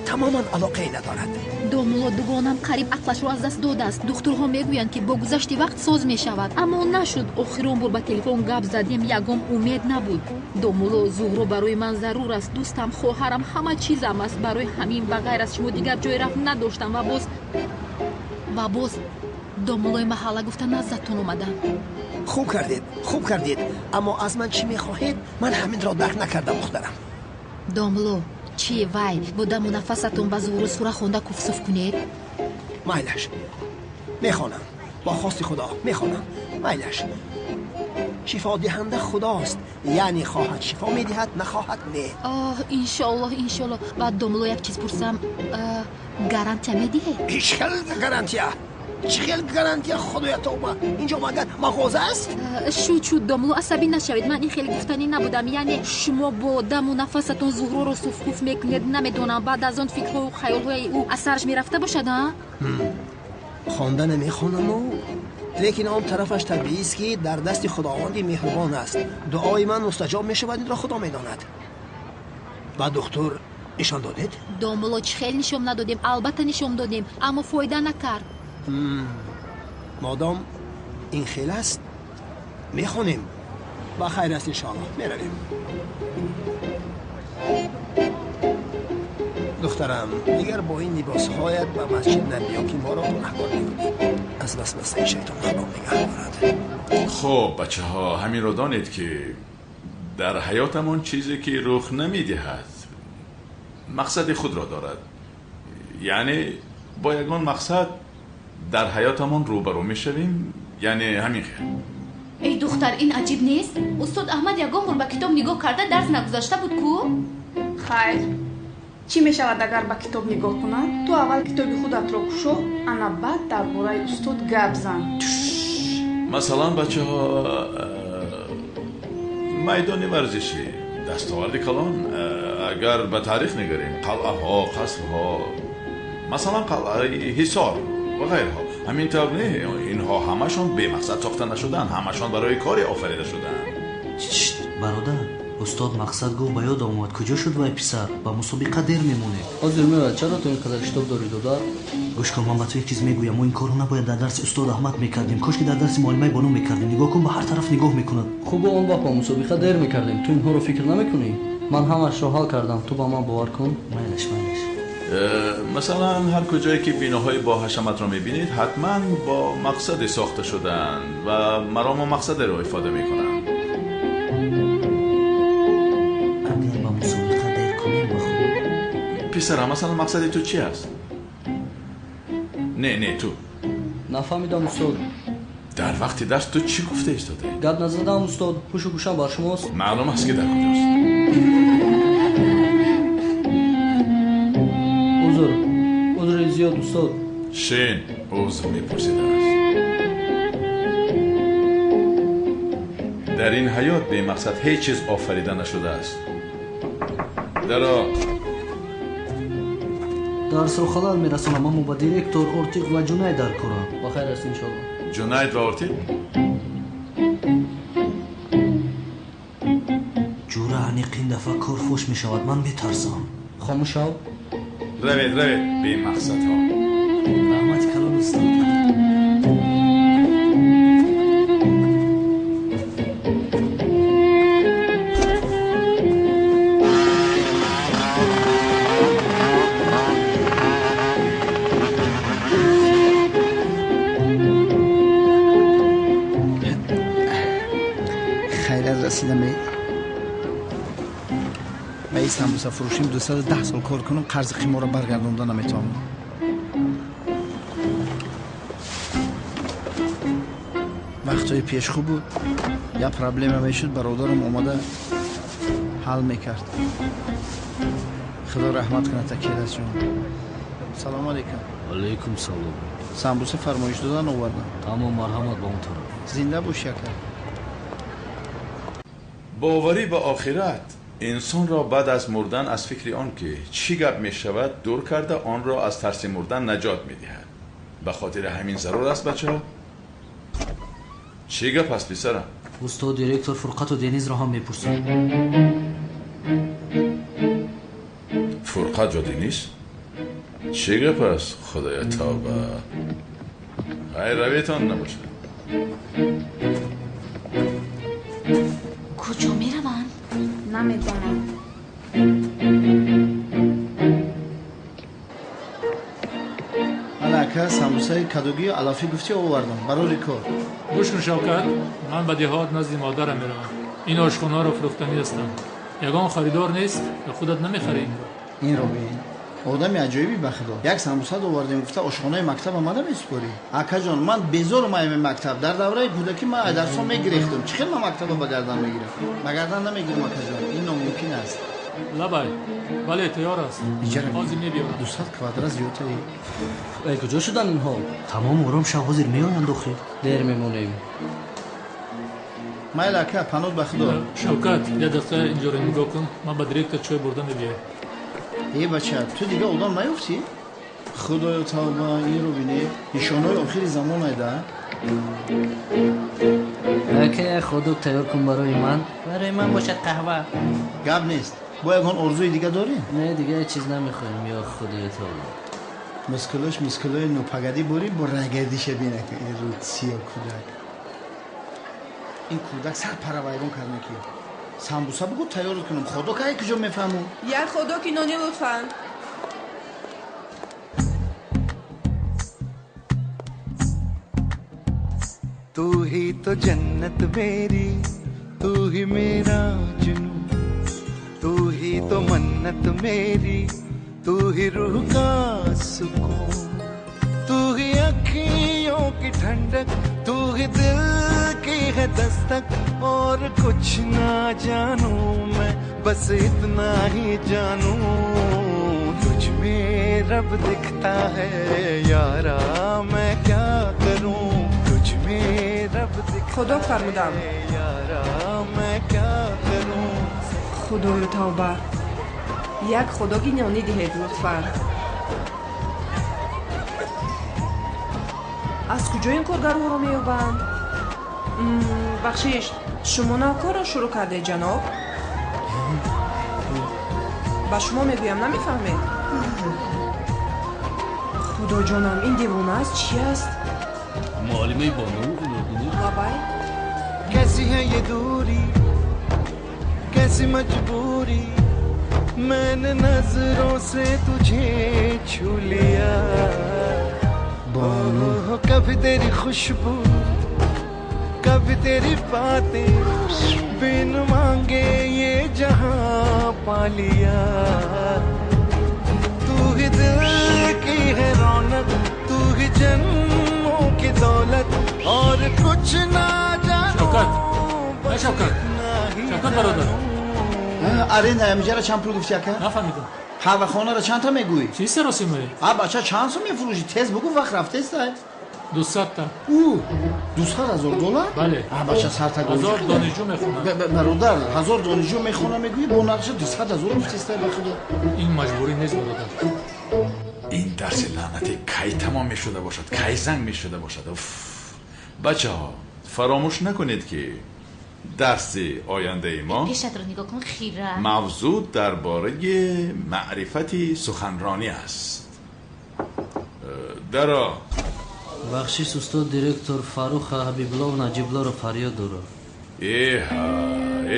тамоман алоқае надорад. Домло, дугонам қариб ақлашро аз даст додааст. Духтурҳо мегӯянд, ки бо гузашти вақт соз мешавад, аммо нашуд. Охирон бор ба телефон гап задем, ягон умед набуд. Домло, Зуҳро барои ман зарур аст. Дӯстам, хоҳарам, ҳама чизам аст. Барои ҳамин ба ғайр аз шумо дигар ҷое рафт надоштам. Ва боз домлои маҳалла гуфта наздатон омадам. Хуб кардед, хуб кардед. Аммо аз ман чӣ мехоҳед? Ман ҳаминро дарк накардам, духтарам. Домло, чӣ вай бо даму нафасатон ба Зуҳро сура хонда куфсуф кунед? Майлаш, мехонам. Бо хости Худо мехонам. Майлаш. Шифодиҳанда Худост, яъне хоҳад шифо медиҳад, нахоҳад не. Оҳ, иншоаллоҳ, иншоаллоҳ. Баъд домло, як чиз пурсам, гарантия медиҳед? Ҳеҷ хел гарантия? Чӣ хел гарантия? Худоя, тавба! Инҷо магар мағоза аст? Шуд, шуд, домло, асабӣ нашавед. Ман ин хеле гуфтанӣ набудам. Яъне шумо бо даму нафасатон Зуҳроро суфкуф мекунед. Намедонам, баъд аз он фикрҳою хаёлҳои ӯ аз сараш мерафта бошад, а? Хонда намехонаму, лекин он тарафаш табиист, ки дар дасти Худованди меҳрубон аст. Дуои ман мустаҷоб мешавад, инро Худо медонад. Ба духтур нишон додед? Домло, чӣ хел нишон надодем? Албатта нишон додем, аммо фоида накард. Модом ин хел аст, мехонем. Ба хайр аст, иншоаллоҳ. Меравем. Духтарам, дигар бо ин либосҳоят ба масҷид набиё, ки моро гунаҳкор мекунӣ. Аз васвасаи шайтон Худо нигаҳ дорад. Хуб, бачаҳо, ҳаминро донед, ки дар ҳаётамон чизе ки рух намедиҳад, мақсади худро дорад. Яъне бо ягон мақсад дар ҳаётамон рӯбарӯ мешавем, яъне ҳамин хел. Эй духтар, ин аҷиб нест? Устод Аҳмад ягон бор ба китоб нигоҳ карда дарс нагузашта буд ку? Хайр, чӣ мешавад агар ба китоб нигоҳ кунад? Ту аввал китоби худатро кушо, ана баъд дар бораи устод гап зан. Масалан, бачаҳо, майдони варзишӣ дастоварди калон. Агар ба таърих нигарем, қалъаҳо, қасрҳо, масалан қалъаи Ҳисор ва ғайрҳо, ҳамин тавр не? Инҳо ҳамашон бемақсад сохта нашуданд, ҳамашон барои коре офарида шуданд. Бародар, устод мақсад гуфт, ба ёд омад. Куҷо шуд вай писар? Ба мусобиқа дер мемонед. Ҳозир меояд. Чаро ту ин қадар шитоб дорӣ, додар? Гӯш кун, ман ба ту як чиз мегӯям. Мо ин корро набояд дар дарси устод Аҳмад мекардем. Кош ки дар дарси муаллимаи Бону мекардем. Нигоҳ кун, ба ҳар тараф нигоҳ мекунад. Хуб, он вақт ба мусобиқа дер мекардем. Ту инҳоро фикр намекунӣ? Ман ҳамашро ҳал кардам. Ту ба ман бовар кун. Майлаш, майлаш. Масалан, ҳар куҷое ки биноҳои бо ҳашаматро мебинед, ҳатман бо мақсаде сохта шудаанд ва марому мақсадеро ифода мекунанд. Агар ба мусобиқа дер кунем, ба хуб. Писарам, масалан, мақсади ту чи аст? Не, не, ту. Нафаҳмидам, устод. Дар вақти дарс ту чӣ гуфта истодаӣ? Гап назадам, устод. Ҳушу гӯшам бар шумост. Маълум аст, ки дар куҷост. Узр, узри зиёд, устод. Шин, узр мепурсидааст. Дар ин ҳаёт бемақсад ҳеҷ чиз офарида нашудааст. Даро. Дарсро халал мерасонам, аммо ба директор Ортиқ ва Ҷунайд дар корам. Ба хайр аст, иншоалло. Ҷунайд ва Ортиқ? Ҷура, аниқ ин дафъа кор фош мешавад, ман метарсам. Хомӯш шав. Равед, равед, бемақсадҳо. Раҳмати калон, устод. Ба ин самбусафурӯшим 210 сол кор кунам, қарзи қиморро баргардонда наметавонам. Вақтҳои пеш хуб буд, як проблема мешуд, бародарам омада ҳал мекард. Худо раҳмат кунад Акиласҷон. Салому алайкум. Алайкум салом. Самбуса фармоиш додан овардам. Тамом, марҳамат ба он тараф. Зинда бош, ака. Боварӣ ба охират инсонро баъд аз мурдан аз фикри он ки чӣ гап мешавад дур карда, онро аз тарси мурдан наҷот медиҳад. Ба хотири ҳамин зарур аст, бачаҳо. Чӣ гап аст, писарам? Устод, директор Фурқату Денизро ҳам мепурсад. Фурқат ва Дениз? Чӣ гап аст? Худоя тавба. Хайр, равитон набошад. Куҷо мераванд? Намедонам. Ман ака самбусаи кадугию алафӣ гуфтӣ овардам барои кор. Гӯш кун, Шавкат, ман ба деҳот назди модарам меравам. Ин ошхонаро фурӯхтанӣ ҳастам. Ягон харидор нест ё худат намехарӣ инро? Инро бин. Одами аҷоибӣ, ба худо. Як самбуса овардем, гуфта ошхонаи мактаб омада месупорӣ. Акаҷон, ман безорум аями мактаб. Дар давраи кӯдакӣ ман ай дарсҳо мегирехтам. Чӣ хел ман мактабро ба гардан мегирам? Ба гардан намегирам, акаҷон. Ин номумкин аст. Лабай, бале, тайёр аст. Ҳозир мебиёрам. 200 квадрат зиёдтаи. Эй, куҷо шудан инҳо? Тамом, ором шав, ҳозир меоянд охир. Дер мемонем. Майли, ака, паноҳ ба худо. Шавкат, як дақиқа инҷоро нигоҳ кун. Ман ба директор чой бурда мебиёям. Э бача, ту дига одам наёфтӣ? Худоё тавба, инро бине. Нишонаҳои охири замон айда. Ака, як ходок тайёр кун барои ман. Барои ман бошад қаҳва. Гап нест. Бо ягон орзуи дига дорӣ? Не, дига ҳеҷ чиз намехоҳем, ё худоё тавба. Мускулош мускулои нопагадӣ борӣ, бо рагардиша бинака ин рӯ сиё кӯдак. Ин кӯдак сар паравайрон кард ки. Самбуса бугу тайёр кунам. Худо кай куҷо мефаҳму? Як ходоки нони лутфан. तू ही तो जन्नत मेरी, तू ही मेरा जुनू, तू ही तो मन्नत मेरी, तू ही रूह का सुकून, तू ही अखियों की ठंडक, तू ही दिल की है दस्तक, और कुछ ना जानू मैं, बस इतना ही जानू, तुझ में रब दिखता है यारा मैं क्या करूं, तुझ में रब दिखता Худо фармудам. है यारा मैं क्या करूं। Худою тавба. Як ходоки нони диҳед лутфан. Аз куҷо ин коргарҳоро меёбанд? Бахшиш, шумо навкорро шурӯъ кардед, ҷаноб? Ба шумо мегӯям, намефаҳмед? Худоҷонам, ин девона аст, чӣ аст? Муаллимаи Бону. Лабай. कैसी है ये दूरी, कैसी मजबूरी, मैंने नजरों से तुझे छू लिया। Бону. कभी तेरी खुशबू, कभी तेरी बातें, बिन मांगे ये जहां पा लिया। तू ही दिल की है रौनक, तू ही जन्मों की दौलत, और कुछ ना जानू। Шавкат, ай Шавкат, Шавкат бародар. Аренда ҳамиҷара чанд пул гуфтӣ, ака? Нафаҳмидам. Қаҳвахонаро чанд та мегӯӣ? Чӣ саросимаӣ? А бача, чанд сум мефурӯшӣ? Тез бугӯ, вақт рафтеста. 200 та. Ӯ, 200 000 доллар? Бале. А бача, сарта. 1000 донишҷӯ мехонад. Бародар, 1000 донишҷӯ мехона мегӯӣ, бо нақша 200 000 гуфтеста, ба худо. Ин маҷбурӣ нест, бародар. Дарси лаънатӣ кай тамом мешуда бошад, кай занг мешуда бошад. Уф. Бачаҳо, фаромӯш накунед ки дарси ояндаи мо пешатро нигоҳ кун, хира. Мавзӯъ дар бораи маърифати суханронӣ аст. Даро. Бахшиш, устод, директор Фарруха Ҳабибуллов Наҷиблоро фарёд дорад. Эҳа,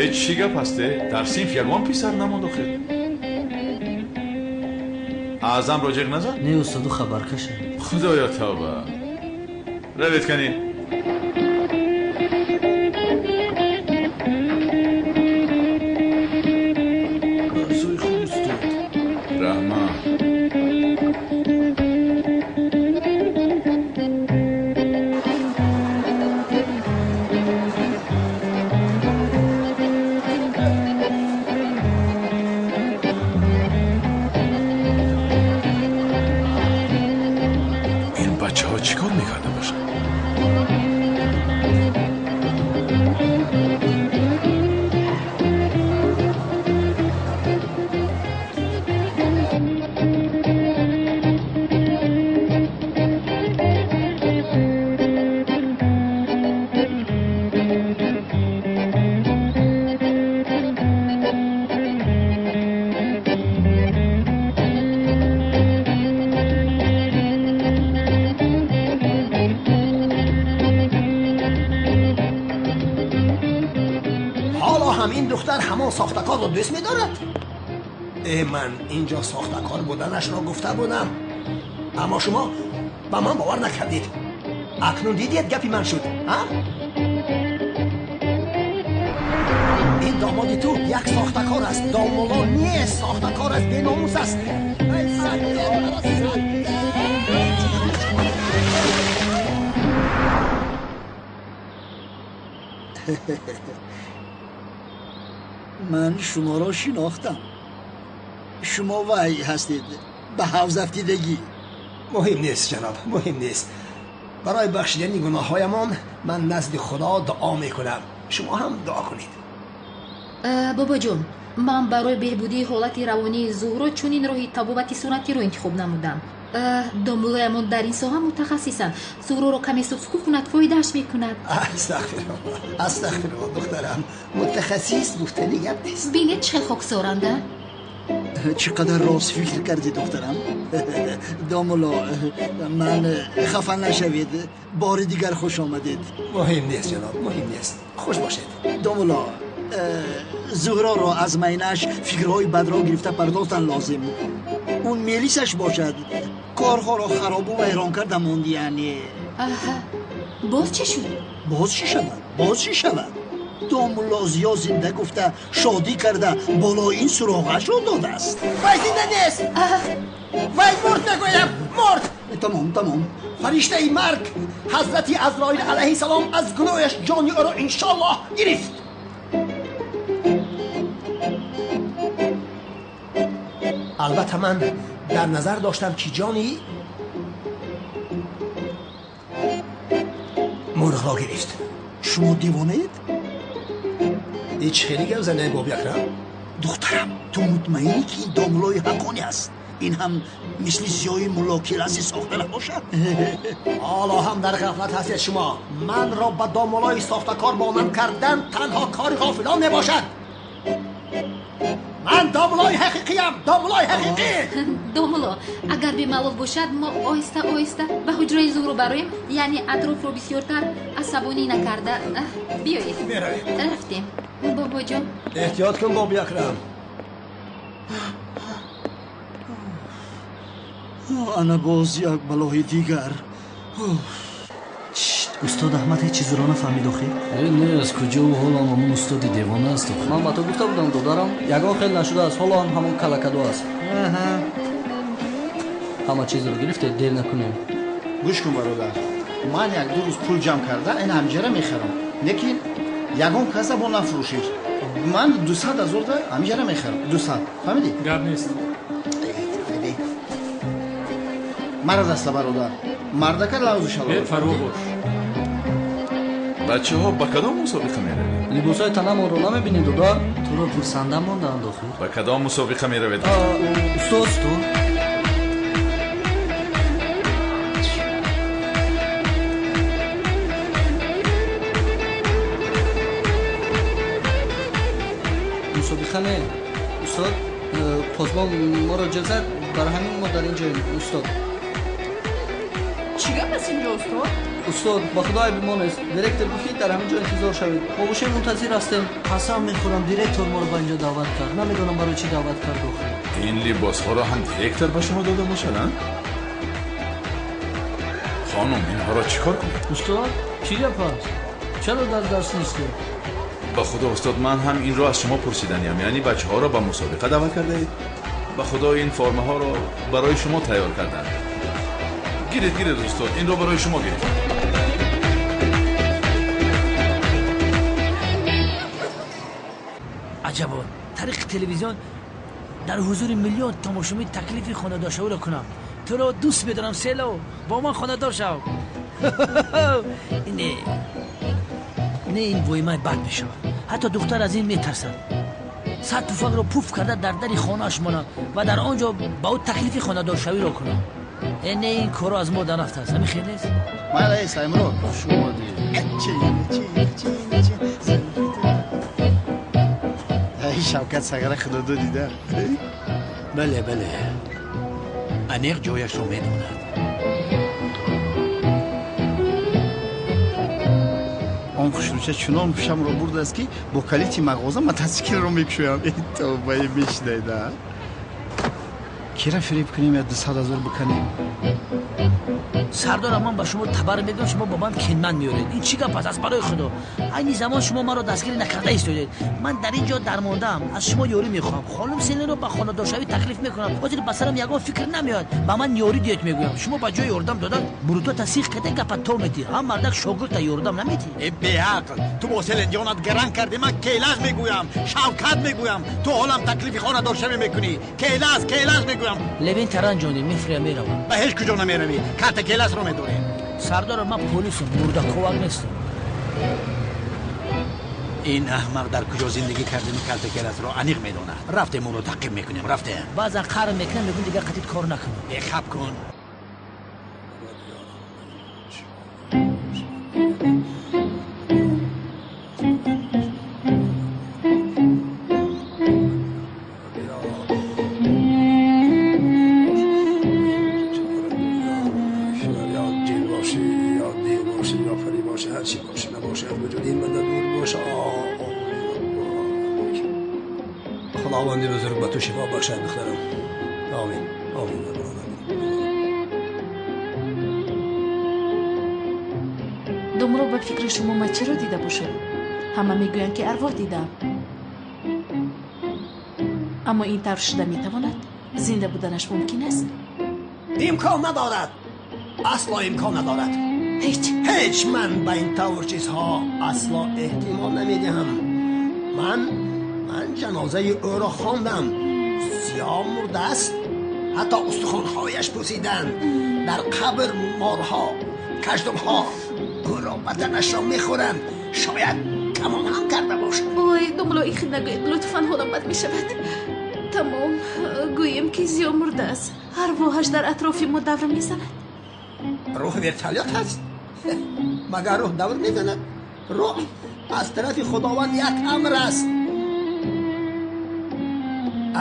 э чӣ гап ҳасте? Дар синф ягон писар намонд охир. Аъзамро ҷиғ назад? Не, устоду, хабаркаша. Худоё, тавба. Равед канӣ. Дарсои хуб, устод. Раҳмат. Ин бачаҳо чӣ кор мекарда бошанд? ҳоло ҳам ин духтар ҳамон сохтакорро дӯст медорад? Э, ман инҷо сохтакор буданашро гуфта будам, аммо шумо ба ман бовар накардед. Акнун дидед, гапи ман шуд, а? Ин домоди ту як сохтакор аст, домулло нест, сохтакор аст, беномус аст. Ай, садде, садде. Ман шуморо шинохтам. Шумо вай ҳастед, ба ҳавз афтидагӣ. Муҳим нест, ҷаноб, муҳим нест. Барои бахшидани гуноҳҳоямон ман назди Худо дуо мекунам, шумо ҳам дуо кунед. Бобоҷон, ман барои беҳбудии ҳолати равонии Зуҳро чунин роҳи табобати суннатиро интихоб намудам. Домуллоямон дар ин соҳа мутахассисанд. Зуҳроро каме сукут кунад, фоидааш мекунад. Астағфируллоҳ, астағфируллоҳ, духтарам, мутахассис гуфтани гап нест. Бинед, чӣ хел хоксоранда. Чӣ қадар рост фикр кардӣ, духтарам. Домулло, ман хафа нашавед, бори дигар хуш омадед. Муҳим нест, ҷаноб, муҳим нест, хуш бошед. Домулло, Зуҳроро аз майнааш фикрҳои бадро гирифта пардохтан лозим. Он мелисаш бошад, корҳоро харобу вайрон карда монди, яъне. Аҳа, боз чӣ шуд? Боз чӣ шавад, боз чӣ шавад? Домулло Зиё зинда гуфта, шодӣ карда, болои ин суроғашро додааст. Вай зинда нест, вай мурд, мегӯям, мурд. Тамом, тамом. Фариштаи марг ҳазрати Азроил алайҳиссалом аз гуноҳаш ҷони ӯро иншоаллоҳ гирифт. Албатта, ман дар назар доштам, ки ҷони мурғро гирифт. Шумо девонаед? Ҳеҷ хеле гап занед, Боби Акрам. Духтарам, ту мутмаинӣ, ки ин домуллои ҳаққонӣ аст? Ин ҳам мисли Зиёи мулло Киласи сохта набошад? Ҳоло ҳам дар ғафлат ҳастед шумо. Манро ба домуллои сохтакор монанд кардан танҳо кори ғофилон мебошад. Ман домуллои ҳақиқиям, домуллои ҳақиқӣ. Домулло, агар бемалол бошад, мо оҳиста оҳиста ба ҳуҷраи Зуҳро бароем, яъне атрофро бисёртар асабонӣ накарда. Биёед. Меравем. Рафтем, бобоҷон. Эҳтиёт кун, Боби Акрам. Ана боз як балои дигар. Устод Аҳмад ҳеҷ чизро нафаҳмид охир. Э, не, аз куҷо, ӯ ҳолам ҳамон устоди девона аст охир. Ман ба ту гуфта будам, додарам, ягон хел нашудааст, ҳоло ҳам ҳамон калакадо аст. Ҳама чизро гирифте, дер накунем. Гӯш кун, бародар, ман як-ду рӯз пул ҷамъ карда ин ҳамҷара мехарам, лекин ягон каса бо нафурӯшед. Ман 200 000 да ҳамҷара мехарам, 200, фаҳмидӣ? Гап нест. Мара даста, бародар, мардака лавзу шалол. Бефарво бош. Бачаҳо, ба кадом мусобиқа меравед? Либосҳои танамонро намебинӣ, додар? Туро пурсанда мондаанд охир. Ба кадом мусобиқа меравед? Устод, устод. Мусобиқа не, устод. Посбон моро ҷеғ зад, барои ҳамин мо дар инҷоем, устод. Чӣ гап аст инҷо, устод? Устод, ба худо айби мо нест. Директор гуфт, ки дар ҳамин ҷо интизор шавед. Мо бошем, мунтазир ҳастем. Қасам мехӯрам, директор моро ба инҷо даъват кард. Намедонам, барои чӣ даъват кард охир. Ин либосҳоро ҳам директор ба шумо дода бошад, а? Хонум, инҳоро чӣ кор кунед? Устод, чӣ гап аст? Чаро дар дарс нестед? Ба худо, устод, ман ҳам инро аз шумо пурсиданиям. Яъне бачаҳоро ба мусобиқа даъват кардаед? Ба худо, ин формаҳоро барои шумо тайёр карданд. Гиред, гиред, устод, инро барои шумо гиред. Аҷабо, тариқи телевизион дар ҳузури миллион тамошобин таклифи хонадоршавиро кунам. Туро дӯст медорам, Село, бо ман хонадор шав. Не, не, ин воимаи бад мешавад. Ҳатто духтар аз ин метарсад. 100 туфангро пуф карда дар дари хонааш монам ва дар он ҷо ба ӯ таклифи хонадоршавиро кунам. Не, ин корро аз мо дарафтааст. Ҳамин хел нест? Майла, Саймурод, хуш омадӣ. Шавкат Сагара худодо дида. Бале, бале, аниқ ҷояшро медонад. Он хушрӯча чунон ҳушамро бурдааст, ки бо калити мағоза мотосиклро мекушоям. Тобае, мешинайда. Кира фиреб кунем, я 200 000 биканем? Сардора, ман ба шумо табар мегӯям, шумо ба ман кенман меоред. Ин чӣ гап аст, аз барои худо? Айни замон шумо маро дастгирӣ накарда истодаед. Ман дар ин ҷо дармондаам, аз шумо ёрӣ мехоҳам. Хонум Селинро ба хонадоршавӣ таклиф мекунам. Ҳозир ба сарам ягон фикр намеояд. Ба ман ёрӣ диҳед, мегӯям. Шумо ба ҷои ёрдам додан бурутота сих карда гапа то метӣ. Ҳам мардак шогирдта ёрдам наметӣ. Э, беақл, ту бо Селен ҷонат гаранг кардӣ. Ман Келаз мегӯям, Шавкат мегӯям. Ту ҳолам таклифи хонадоршавӣ мекунӣ. Келаз, Келаз мегӯям. Левин таранҷонӣ мефрия, меравам. Ба ҳеҷ куҷо намеравӣ. Карта Келасро медорем. Сардора, ман полисам, мурдаковак нестам. Ин аҳмақ дар куҷо зиндагӣ кардани карта Келасро аниқ медонад. Рафтем, ӯро таъқиб мекунем, рафтем. Баъзан қаҳр мекунам, мегӯм, дигар қатит кор накунам. Э, хаб кун. یا جن باشه یا دیو باشه یا پری باشه، هر چی باشه نباشه، از وجود این بنده دور باشه. خداوند بزرگ به تو شفا بخشد دخترم. آمین، آمین. Домулло, ба фикри шумо ман чиро дида бошам? Ҳама мегӯянд, ки арвоҳ дидам, аммо ин тавр шуда метавонад? Зинда буданаш мумкин аст? Имкон надорад, асло имкон надорад. Ҳеҷ. Ҳеҷ. Ман ба ин тавр чизҳо асло эҳтимол намедиҳам. Ман ҷанозаи ӯро хондам. Зиё мурдааст, ҳатто устухонҳояш пӯсиданд. Дар қабр морҳо, каждумҳо ӯро, баданашро мехӯранд. Шояд тамом ҳам карда бошад. Ой, домулло, ин хел нагӯед, лутфан, ҳолам бад мешавад. Тамом, гӯем, ки Зиё мурдааст, арвоҳаш дар атрофи мо давр мезанад. Рӯҳ вертолёт аст? Магар рӯҳ давр мезанад? Рӯҳ аз тарафи худованд як амр аст.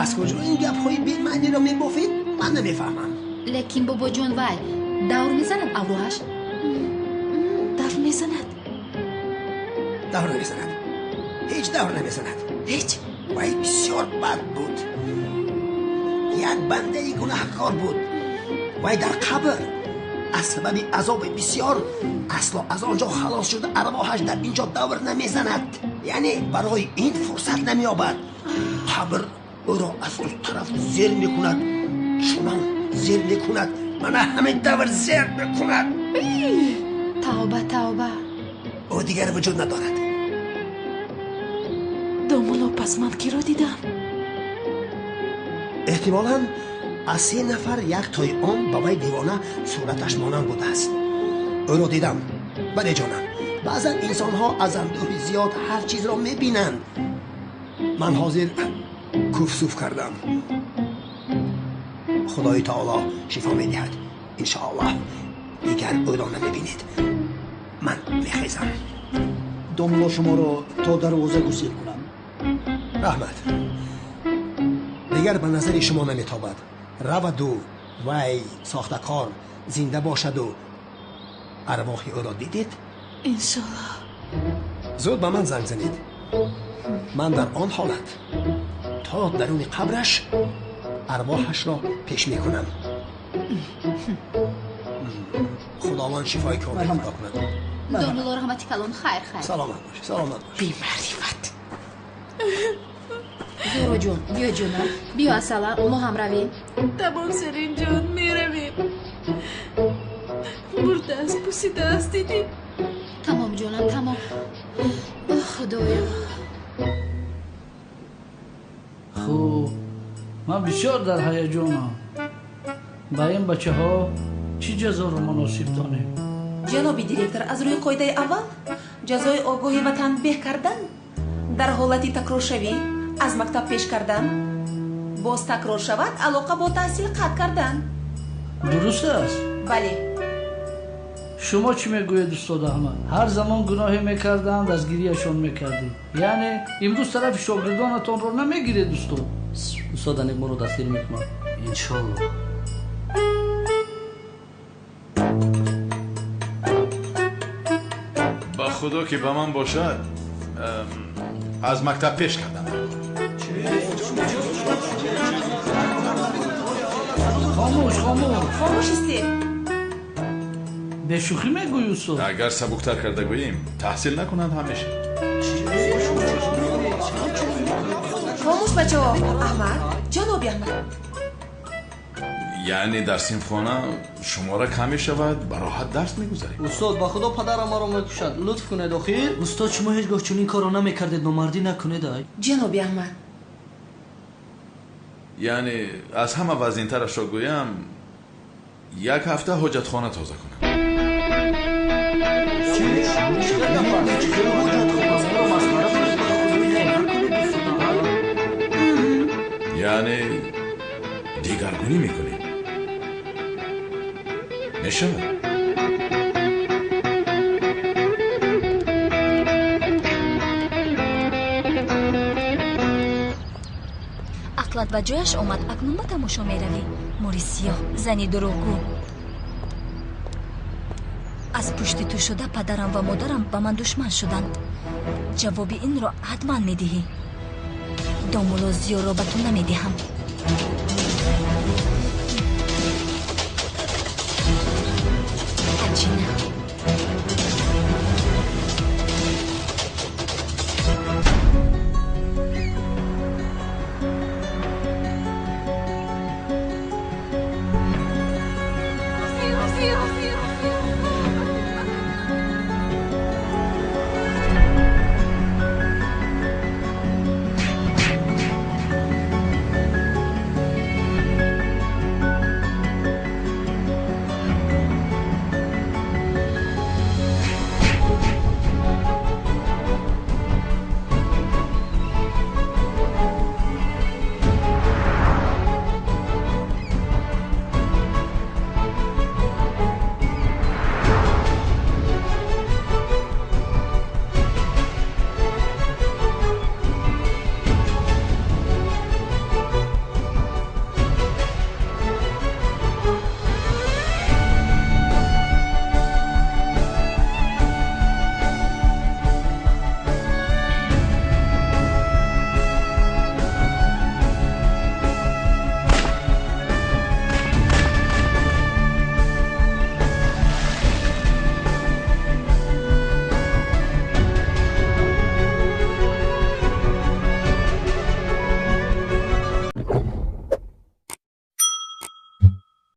Аз куҷо ин гапҳои бемаъниро мебофед, ман намефаҳмам. Лекин, бобоҷон, вай давр мезанад, арвоҳаш. Давр мезанад. Давр намезанад, ҳеҷ давр намезанад. Ҳеҷ. Вай бисёр бад буд, як бандаи гунаҳкор буд. Вай дар қабр аз сабаби азоби бисёр асло аз он ҷо халос шуда, арвоҳаш дар ин ҷо давр намезанад, яъне барои ин фурсат намеёбад. Қабр ӯро аз ду тараф зер мекунад, чунон зер мекунад, мана ҳамин тавр зер мекунад. Тавба, тавба. Ӯ дигар вуҷуд надорад. Домулло, пас ман киро дидам? Эҳтимолан аз се нафар як тои он ба вай девона сураташ монанд будааст. Ӯро дидам. Бале, ҷонам, баъзан инсонҳо аз андӯҳи зиёд ҳар чизро мебинанд. Ман ҳозир куфсуф кардам. Худои таоло шифо медиҳад, иншоаллоҳ. Дигар ӯро намебинед. Ман мехезам. Домулло, шуморо то дарвоза гусел кунам. Раҳмат. Дигар ба назари шумо наметобад. Раваду вай сохтакор зинда бошаду арвоҳи ӯро дидед? Иншоллоҳ. Зуд ба ман занг занед. Ман дар он ҳолат то даруни қабраш арвоҳашро пеш мекунам. Худованд шифои комил ато кунад. Домулло, раҳмати калон. Хайр, хайр. Саломат бош, саломат бош. Бемаърифат. Зуҳро ҷон, биё ҷонам, биё асала, мо ҳам равем. Тамом, Серин ҷон, меравем. Мурдааст, пусидааст, дидӣ? Тамом ҷонам, тамом. О Худоё. Хуб, ман бисёр дар ҳаяҷонам. Ба ин бачаҳо чӣ ҷазоро муносиб донем? Ҷаноби директор, аз рӯи қоидаи аввал ҷазои огоҳӣ ва танбеҳ кардан, дар ҳолати такроршавӣ аз мактаб пеш кардан, боз такрор шавад алоқа бо таҳсил қатъ кардан. Дуруст аст? Бале. Шумо чӣ мегӯед, устод Аҳмад? Ҳар замон гуноҳе мекарданд, дастгирияшон мекардед. Яъне имрӯз тарафи шогирдонатонро намегиред, устод? Устод Аниқ моро дастгир мекунад, иншоллоҳ. Ба худо ки ба ман бошад, аз мактаб пеш кардам. Хомӯш, хомӯш. Хомӯш истед. Бешӯхӣ мегӯӣ, устод? Агар сабуктар карда гӯем, таҳсил накунанд ҳамеша. Хомӯш, бачаҳо. Аҳмад, ҷаноби Аҳмад. Яъне дар синфхона шумора кам мешавад, ба роҳат дарс мегузарем. Устод, ба худо падарам маро мекушад. Лутф кунед охир. Устод, шумо ҳеҷ гоҳ чунин корро намекардед, номардӣ накунед ай. Ҷаноби Аҳмад. Яъне аз ҳама вазнинтарашро гӯям, як ҳафта ҳоҷатхона тоза кунам. Яъне дигаргунӣ мекунем. Мешавад? Ақлат ба ҷояш омад, акнун ба тамошо меравӣ. Мори сиёҳ, зани дурӯғгӯ. Аз пушти ту шуда падарам ва модарам ба ман душман шуданд. Ҷавоби инро ҳатман медиҳӣ. Домулло Зиёрро ба ту намедиҳам. Аҷина.